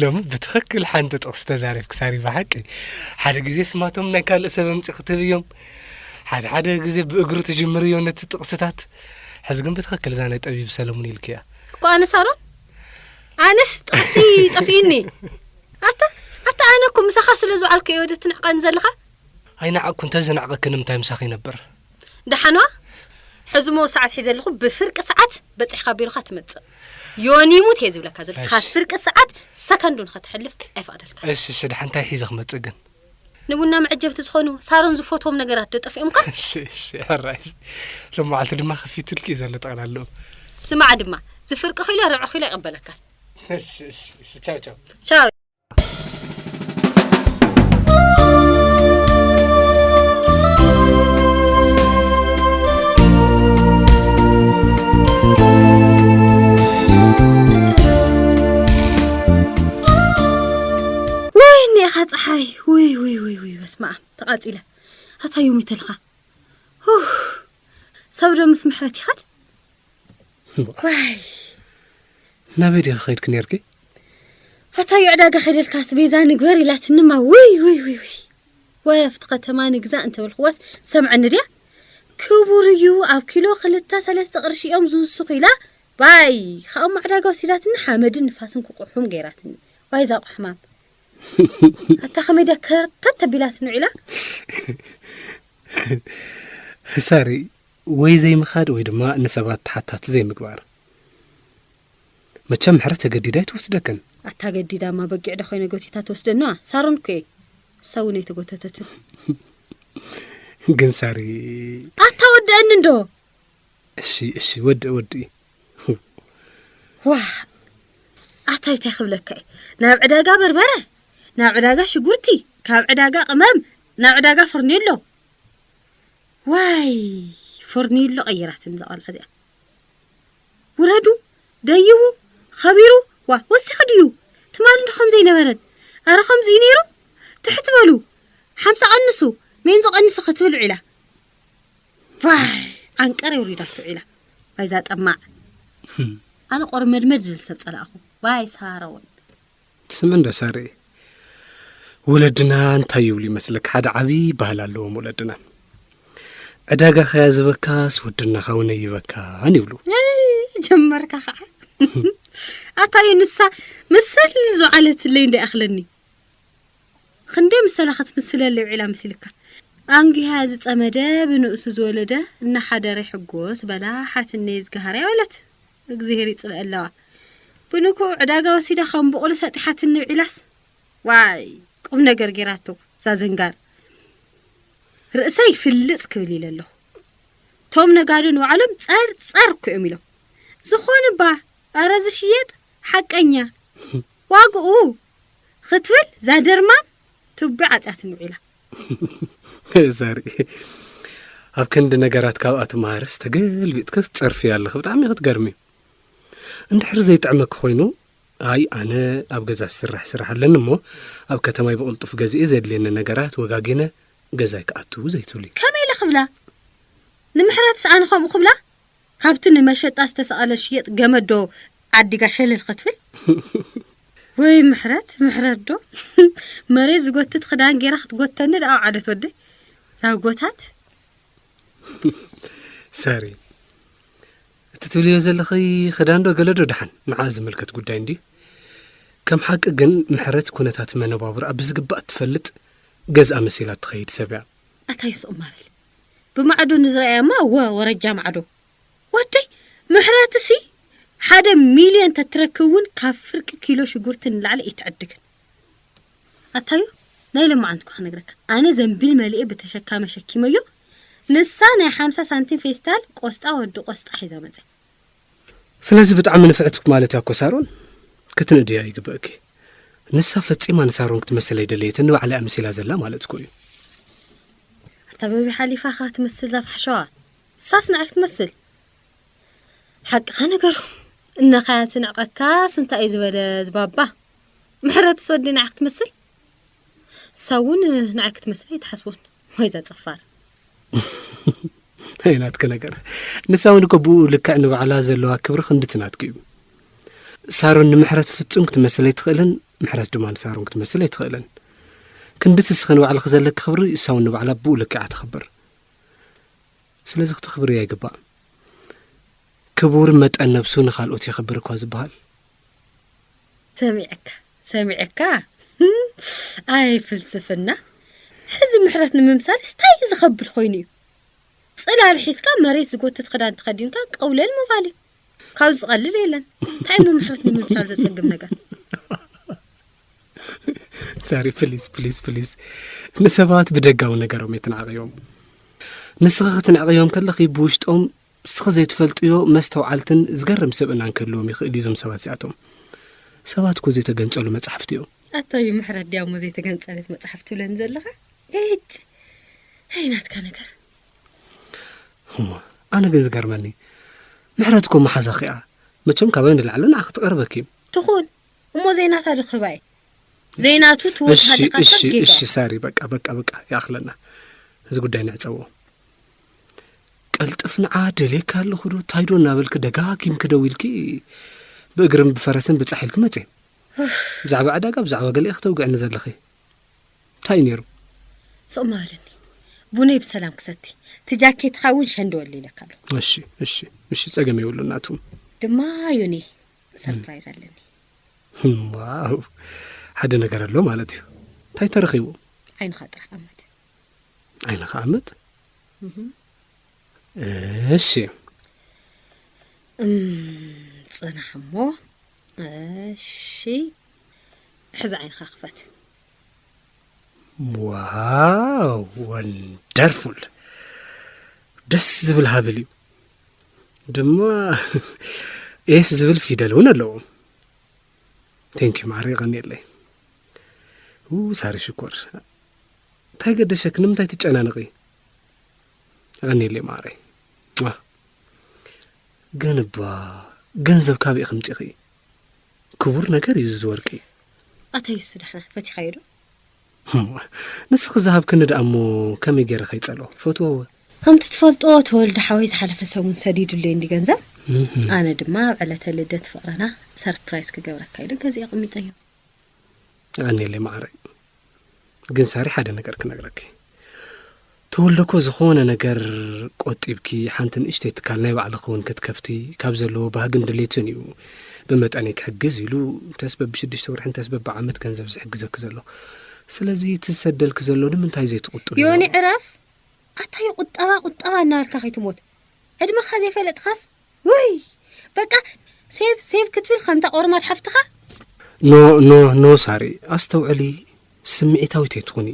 ሎሚ ብትኽክል ሓንቲ ጥቕሲ ተዛሪብኪ ሳሪ ብሓቂ። ሓደ ግዜ ስማቶም ናይ ካልእ ሰብ ኣምጺኺ ትህብዮም፣ ሓደ ሓደ ግዜ ብእግሩ ትጅምርዮ ነቲ ጥቕስታት። ሕዚ ግን ብትኽክል እዛ ናይ ጠቢብ ሰለሙን ኢልክያ። እኮ ኣነ ሳሮን ኣነስ ጥቕሲ ጠፊእኒ። ኣታ ኣታ ኣነ እኮ ምሳኻ ስለ ዝውዓልኩ እየ ወደ ትንዕቐኒ ዘለኻ። ኣይነዓቅኩ እንተዝንዕቀኪ ንምንታይ ምሳኺ ይነብር? ደሓንዋ ሕዚ ሞ ሰዓት ሒዘ ኣለኹ ብፍርቂ ሰዓት በጺሕካ ቢሮኻ ትመጽእ። ዮኒ ሙት እየ ዝብለካ ዘለኹ። እሺ። ካብ ፍርቂ ሰዓት ሰከንድ ንኸትሕልፍ ኣይፈቕደልካ። እሺ፣ እሺ፣ ደሓን እንታይ ሒዘ ክመጽእ ግን? ንቡና መዐጀብቲ ዝኾኑ ሳሮን ዝፈትዎም ነገራት ዶ ጠፊኦምካ? እሺ፣ እሺ፣ ሕራይ፣ እሺ። ሎማዓልቲ ድማ ከፊትልኪ እዩ ዘሎ ጠቕላላኡ። ስማዕ ድማ፣ ዝፍርቂ ኪሎ ርብዒ ኪሎ ይቕበለካ። እሺ፣ እሺ፣ እሺ፣ ቻው፣ ቻው። ቻው። ወይ እኒኻ ፀሓይ፣ ወይ፣ ወይ፣ ወይ፣ ወይ፣ በስመ ኣብ፣ ተቓፂለ። ኣታዩ ሚተልኻ። ሁህ፣ ሰብ ዶ ምስ ምሕረት ይኸድ? እምበኣር። ዋይ። ናበይ ዲኺ ኸይድኪ ነይርኪ? ኣታዩ ዕዳጋ ኸይደልካ ኣስቤዛ ንግበር ኢላትንማ፣ ውይ፣ ውይ፣ ውይ፣ ውይ። ወይ ኣብቲ ከተማ ንግዛእ እንተበልክዋስ ትሰምዐኒ ድያ? ክቡር እዩ፣ ኣብ ኪሎ ክልተ ሰለስተ ቅርሺ እዮም ዝውስኹ ኢላ። ባይ፣ ኸኣ እሞ ዕዳጋ ወሲዳትኒ ሓመድን ንፋስን ክቁሑም ገይራትኒ። ዋይ እዛ ቁሕማም። ኣታ ከመይ ድያ ከርተት ተቢላትኒ ውዒላ? ሳሪ፣ ወይ ዘይምኻድ ወይ ድማ ንሰባት ተሓታቲ ዘይምግባር። መቸም ምሕረት ተገዲዳ ኣይትወስደክን። ኣታ ገዲዳማ በጊዕ ዶ ኮይነ ጎቲታ ትወስደና? ሳሮን እኮ እየ። እሳ እውን ኣይተጎተተትን። ግን ሳሪ። ኣታ ወድአኒ እንዶ። እሺ፣ እሺ፣ ወድእ፣ ወድእ። ዋ፣ ኣታ እንታይ ክብለካ እየ? ናብ ዕዳጋ በርበረ፣ ናብ ዕዳጋ ሽጉርቲ፣ ካብ ዕዳጋ ቅመም፣ ናብ ዕዳጋ ፈርኔሎ። ዋይ፣ ፈርኔሎ ቀይራትኒ እዛ ቆልዓ እዚኣ። ውረዱ፣ ደይቡ፣ ኸቢሩ፣ ዋ፣ ወሲኹ ድዩ? ትማሊ እንዶ ከም ዘይነበረን። ኣረ ከምዚ እዩ ነይሩ? ትሕት በሉ፣ ሓምሳ ቀንሱ፣ ሜንዞ ቀንሱ ክትብል ውዒላ። ዋይ፣ ዓንቀር የውሪዳቶ ውዒላ። ዋይ፣ እዛ ጠማዕ። ኣነ ቆርመድመድ ዝብል ሰብ ጸላእኹ። ዋይ፣ ሳሮን። ስሚ እንዶ ሳሪ። ወለድና እንታይ ይብሉ ይመስለካ? ሓደ ዓቢ ባህሊ ኣለዎም ወለድና። ዕዳጋ ኸያ ዝበካስ ወድናኻ እውን ኣይበካን ይብሉ። እይ፣ ጀመርካ ኸዓ። ኣታዩ ንሳ ምስል ዝዓለትለይ እንዶ ይኣኽለኒ። ክንደይ ምሰላ ክትምስለለይ ውዒላ መሲልካ። ኣንጊሃ ዝጸመደ ብንእሱ ዝወለደ እናሓደረ ይሕጎስ በላ ሓትነይ ዝገሃርያ በለት። እግዚኣብሔር ይጽልአ ኣለዋ። ብንኩኡ ዕዳጋ ወሲዳ ከም ቡቕሊ ሰጢሓትኒ ውዒላስ። ዋይ፣ ቁም ነገር ጌራቶ እዛ ዘንጋር። ርእሰይ ፍልጽ ክብል ኢለ ኣለኹ። ቶም ነጋዶ ንባዕሎም ጸር ጸር እኮ እዮም ኢሎም። ዝኾነ እባ፣ ኣረ ዝሽየጥ ሓቀኛ ዋግኡ ክትብል ዛደርማም ቱቢ ዓጽያትኒ ውዒላ። ዘርኢ ኣብ ክንዲ ነገራት ካብኣ ትመሃርስ ተገልቢጥክስ ትጸርፊ ኣለኺ። ብጣዕሚ ክትገርሚ። እንድሕር ዘይጥዕመኪ ኮይኑ፣ ኣይ ኣነ ኣብ ገዛ ዝስራሕ ስራሕ ኣለኒ እሞ ኣብ ከተማይ ብቕልጡፍ ገዚኤ ዘድልየኒ ነገራት ወጋጊነ ገዛይ ክኣቱ ዘይትብሊ። ከመይ ኢለ ክብላ? ንምሕረትስ ኣነ ከምኡ ክብላ? ካብቲ ንመሸጣ ዝተሰቐለ ሽየጥ ገመድ ዶ ዓዲጋ ሸለል ክትብል? ወይ ምሕረት፣ ምሕረት ዶ? መሬት ዝጎትት ክዳን ጌራ ክትጎተኒ ደኣ ወዓለት ወደይ። እዛ ጎታት። ሳሪ፣ እቲ ትብልዮ ዘለኺ ክዳን ዶ ገለ ዶ ደሓን ንዓ ዝምልከት ጉዳይ እንድዩ። ከም ሓቂ ግን ምሕረት ኩነታት መነባብሮኣ ብዝግባእ እትፈልጥ ገዝኣ መሲላ እትኸይድ ሰብ እያ። ኣታ ይስቕ ማበል። ብማዕዶ ንዝረኣያማ እወ ወረጃ ማዕዶ። ወደይ ምሕረትሲ ሓደ ሚልዮን ተትረክብ እውን ካብ ፍርቂ ኪሎ ሽጉርቲ ንላዕሊ ኣይትዕድግን። ኣታዩ ናይ ሎማዓንቲ እኳ ክነግረካ። ኣነ ዘንቢል መሊኤ ብተሸካሚ ሸኪመዮ። ንሳ ናይ ሓምሳ ሳንቲም ፌስታል ቆስጣ ወዲ ቆስጣ ሒዛ መጽያ። ስለዚ ብጣዕሚ ንፍዕቲ ማለት እያ እኮ ሳሮን። ክትንእድያ ይግበእኪ። ንሳ ፈጺማ ንሳሮን ክትመስል ኣይደለየትን፣ ንባዕላ እያ መሲላ ዘላ ማለት እኮ እዩ። ኣታ በቢ ሓሊፋ ኸ ትመስል እዛ ፋሕሸዋ። ንሳስ ንዓይ ክትመስል። ሓቅኻ ነገሩ። እነኻያ ትንዕቐካስ እንታይ እዩ ዝበለ ዝባባ? ምሕረትስ ወዲ ንዓይ ክትመስል? ንሳ እውን ንዓይ ክትመስል ኣይትሓስቦን። ወይ እዛ ጸፋር። ኣይ ናትኪ ነገር። ንሳ እውን እኮ ብኡ ልክዕ ንባዕላ ዘለዋ ክብሪ ክንድቲ ናትኪ እዩ። ሳሮን ንምሕረት ፍጹም ክትመስል ኣይትኽእልን፣ ምሕረት ድማ ንሳሮን ክትመስል ኣይትኽእልን። ክንድቲ እስኺ ንባዕልኺ ዘለኪ ክብሪ፣ እሳ እውን ንባዕላ ብኡ ልክዕ እያ ተኽብር። ስለዚ ክተኽብርያ ይግባእ። ክቡር መጠን ነብሱ ንኻልኦት የኽብር እኳ ዝበሃል። ሰሚዐካ፣ ሰሚዐካ። ኣይ ፍልስፍና። ሕዚ ምሕረት ንምምሳልስ እንታይ እዩ ዝኸብድ ኮይኑ እዩ? ጽላል ሒዝካ መሬት ዝጎትት ክዳን ተኸዲንካ ቀውለል ምባል እዩ። ካብ ዝቐልል የለን። እንታይ እሞ ምሕረት ንምምሳል ዘጸግም ነገር? ሳሪ፣ ፕሊዝ፣ ፕሊዝ፣ ፕሊዝ፣ ንሰባት ብደጋዊ ነገሮም ኣይትንዓቕዮም። ንስኺ ክትንዕቕዮም ከለኺ ብውሽጦም እስኺ ዘይትፈልጥዮ መስተውዓልትን ዝገርም ስብእናን ክህልዎም ይኽእል እዩ። እዞም ሰባት እዚኣቶም ሰባት እኮ ዘይተገንጸሉ መጻሕፍቲ እዮም። ኣታ እዩ ምሕረት ድያ እሞ ዘይተገንጸለት መጽሓፍ ትብለኒ ዘለኻ? ኤጭ! ኣይ ናትካ ነገር። እሞ ኣነ ግን ዝገርመኒ፣ ምሕረት እኮ መሓዛኺ እያ። መቸም ካባይ ንላዕሊ ንዓኺ ትቐርበኪ። ትኹን። እሞ ዘይናታ ዶ ክህባ እየ? ዘይናቱ ትወስድ እሺ፣ ሃለኻ እሺ፣ ሰብ ጌጋ። እሺ ሳሪ፣ በቃ፣ በቃ፣ በቃ፣ ይኣኽለና። እዚ ጉዳይ ንዕጸዎ። ቀልጥፍ ንዓ ደልየካ ኣለኹ ዶ፣ ታይ ዶ እናበልኪ ደጋጊምኪ ደዊልኪ፣ ብእግርን ብፈረስን ብጻሕ ኢልኪ መጽየ። ብዛዕባ ዕዳጋ፣ ብዛዕባ ገለ ኢኺ ተውግዕኒ ዘለኺ። እንታይ እዩ ነይሩ? ስቕ ምበለኒ። ቡነይ ብሰላም ክሰቲ። እቲ ጃኬትኻ እውን ሸንደወል ኢለካ ኣለኹ። እሺ፣ እሺ፣ እሺ፣ ጸገም የብሉን ናቱ። ድማ ዮኒ፣ ሰርፕራይዝ ኣለኒ። ዋው፣ ሓደ ነገር ኣሎ ማለት እዩ። እንታይ ተረኺቡ? ዓይንኻ ጥራሕ ኣመት። ዓይንኻ ኣመት? እህ። እሺ። እም፣ ጽናሕ እሞ። እሺ። ሕዚ ዓይንኻ ክፈት። ዋው፣ ወንደርፉል። ደስ ዝብል ሃብል እዩ። ድማ ኤስ ዝብል ፊደል እውን ኣለዎ። ቴንክ ዩ ማዕረ፣ ይቐንየለይ። ው፣ ሳሪ ሽኮር። እንታይ ገደሸክ? ንምንታይ ትጨናነቒ? ይቐንየለይ ማዕረ። ዋ። ግን እባ ገንዘብ ካበይ ከምጺኺ? ክቡር ነገር እዩ እዚ ወርቂ። ኣታ የሱ ዳሕና ፈቲኻዮ ዶ? እሞ፣ ንስኺ ዝሃብክኒ ደኣ እሞ ከመይ ገይረ ከይጸልኦ? ፈትወወ። ከምቲ ትፈልጦ ተወልደ ሓወይ ዝሓለፈ ሰሙን ሰዲዱለይ እንዲ ገንዘብ። እህም። ኣነ ድማ ኣብ ዕለተ ልደት ፍቕርና ሰርፕራይዝ ክገብረካ ኢሉ ገዚአ ኣቐሚጠዮ። የቐንየለይ ማዕረይ። ግን ሳሪ፣ ሓደ ነገር ክነግረኪ። ተወልደ እኮ ዝኾነ ነገር ቆጢብኪ፣ ሓንቲ ንእሽተይ ትካል ናይ ባዕልኺ እውን ክትከፍቲ ካብ ዘለዎ ባህግን ድሌትን እዩ። ብመጠነይ ክሕግዝ ኢሉ እንተስ በብሽዱሽተ ወርሒ እንተስ በብዓመት ገንዘብ ዝሕግዘኪ ዘሎ። ስለዚ እቲ ዝሰደልኪ ዘሎ ንምንታይ ዘይትቑጥብዮ? ዮኒ ዕረፍ። ኣታዮ ቁጠባ ቁጠባ እናበልካ ከይትሞት። ዕድመኻ ዘይፈለጥኻስ። ውይ፣ በቃ ሴቭ ሴቭ ክትብል ከምታ ቆርማት ሓፍትኻ። ኖ ኖ ኖ ሳሪ፣ ኣስተውዕሊ፣ ስምዒታዊት ኣይትኹኒ።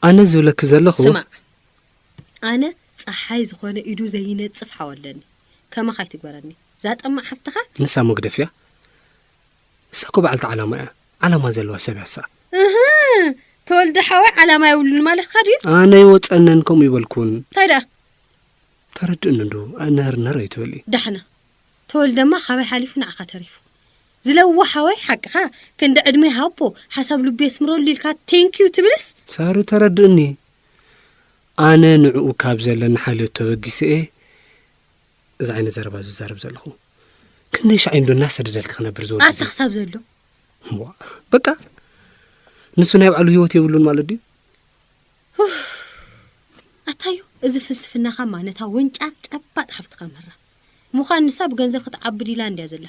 ኣነ ዝብለኪ ዘለኹ። ስማዕ፣ ኣነ ጸሓይ ዝኾነ ኢዱ ዘይነጽፍ ሓው ኣለኒ። ከማኻ ኣይትግበረኒ። እዛ ጠማዕ ሓፍትኻ። ንሳ መግደፍ እያ። ንሳ እኮ በዓልቲ ዓላማ እያ። ዓላማ ዘለዋ ሰብ እያ እሳ። እህ፣ ተወልደ ሓወይ ዓላማ የብሉን ማለትካ ድዩ? ኣነ ይወጸነን ከምኡ ይበልኩን። እንታይ ደኣ? ተረድእኒ እንዶ፣ ነር ነር ኣይትበሊ። ዳሕና፣ ተወልደማ ካባይ ሓሊፉ ንዓኻ ተሪፉ። ዝለዋ ሓወይ ሓቅኻ፣ ክንዲ ዕድመ ሃቦ፣ ሓሳብ ልቡ የስምረሉ ኢልካ ቴንኪዩ ትብልስ? ሳሪ ተረድእኒ። ኣነ ንዕኡ ካብ ዘለኒ ሓልዮት ተበጊሰ እየ እዚ ዓይነት ዘረባ ዝዛረብ ዘለኹ። ክንደይ ሻዕ እንዶ እናሰደደልኪ ክነብር ዝወዲ ኣታ እዚ? ክሳብ ዘሎ። ዋ፣ በቃ ንሱ ናይ ባዕሉ ህይወት የብሉን ማለት ድዩ? ኣታዩ፣ እዚ ፍልስፍናኻ ማ ነታ ወንጫር ጨባጥ ሓፍትኻ ምህራ። ምዃን ንሳ ብገንዘብ ክትዓቢ ዲላ እንድያ ዘላ።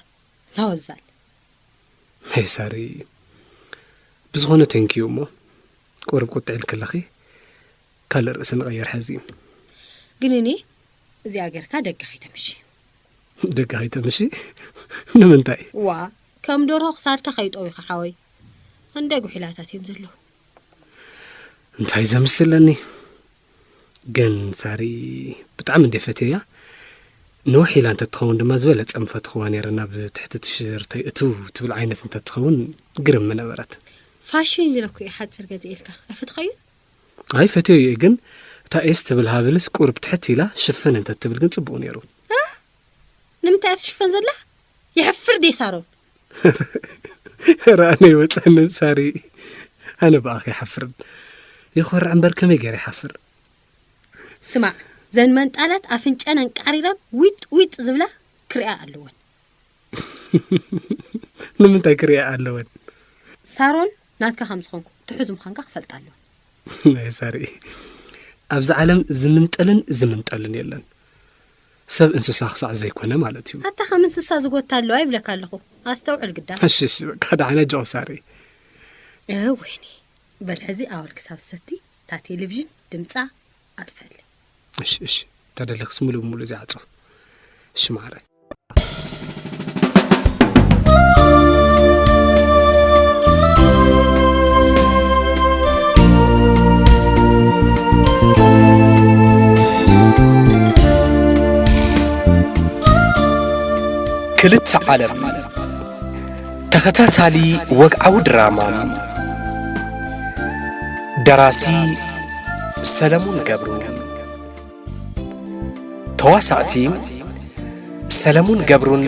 ዛወዛል። ሄይ ሳሪ፣ ብዝኾነ ቴንኪዩ እሞ ቁሩብ ቁጥዕ ኢልክለኺ ካልእ ርእሲ ንቐይር ሕዚ። ግን እኔ እዚኣ ጌርካ ደገ ከይተምሺ። ደገ ከይተምሺ? ንምንታይ? ዋ፣ ከም ደርሆ ክሳድካ ከይጠውዩ ሓወይ። እንደ ጉሒላታት እዮም ዘለዉ። እንታይ ዘምስለኒ? ግን ሳሪ ብጣዕሚ እንደ ፈትየያ። ንውሕ ኢላ እንተትኸውን ድማ ዝበለጸ ምፈትኽዋ ነይረ፣ ናብ ትሕቲ ቲሸርተይ እትው ትብል ዓይነት እንተትኸውን ግርም ምነበረት። ፋሽን ኢለኩ እየ ሓጺር ገዚኤልካ። ኣይፈትኻዮን? ኣይ ፈትየዮ እየ፣ ግን እታ ኤስ ትብል ሃብልስ ቁሩብ ትሕት ኢላ ሽፍን እንተትብል ግን ጽቡቕ ነይሩ። እ? ንምንታይ እያ ትሽፈን ዘላ? የሕፍር ድየ ሳሮን? ራእነ ይወፀንን ሳሪ፣ ኣነ ብኣኺ ይሓፍርን። ይኾርዕ እምበር ከመይ ገይረ ይሓፍር? ስማዕ፣ ዘን መንጣላት ኣፍንጨን ኣንቃሪረን ዊጥ ዊጥ ዝብላ ክሪኣ ኣለወን። ንምንታይ ክሪኣ ኣለወን? ሳሮን ናትካ ከም ዝኾንኩ ትሑዝ ምዃንካ ክፈልጣ ኣለወን። ናይ ሳሪ፣ ኣብዚ ዓለም ዝምንጠልን ዝምንጠልን የለን። ሰብ እንስሳ ክሳዕ ዘይኮነ ማለት እዩ። ኣታ ከም እንስሳ ዝጎታ ኣለዋ ይብለካ ኣለኹ። ኣስተውዕል ግዳ። እሺ፣ እሺ፣ በቃ ደሓና ጆ ሳሪ። እ፣ ወይኒ። በል ሕዚ ኣወል ክሳብ ሰቲ እታ ቴሌቪዥን ድምጻ ኣጥፈል። እሺ፣ እሺ። ተደለኽስ ሙሉእ ብሙሉእ እዚኣ ዓጾ። እሺ፣ ማዕረ። ክልተ ዓለም ተኸታታሊ ወግዓዊ ድራማ። ደራሲ ሰለሙን ገብሩ። ተዋሳእቲ ሰለሙን ገብሩን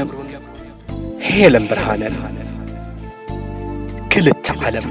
ሄለን ብርሃነን። ክልተ ዓለም።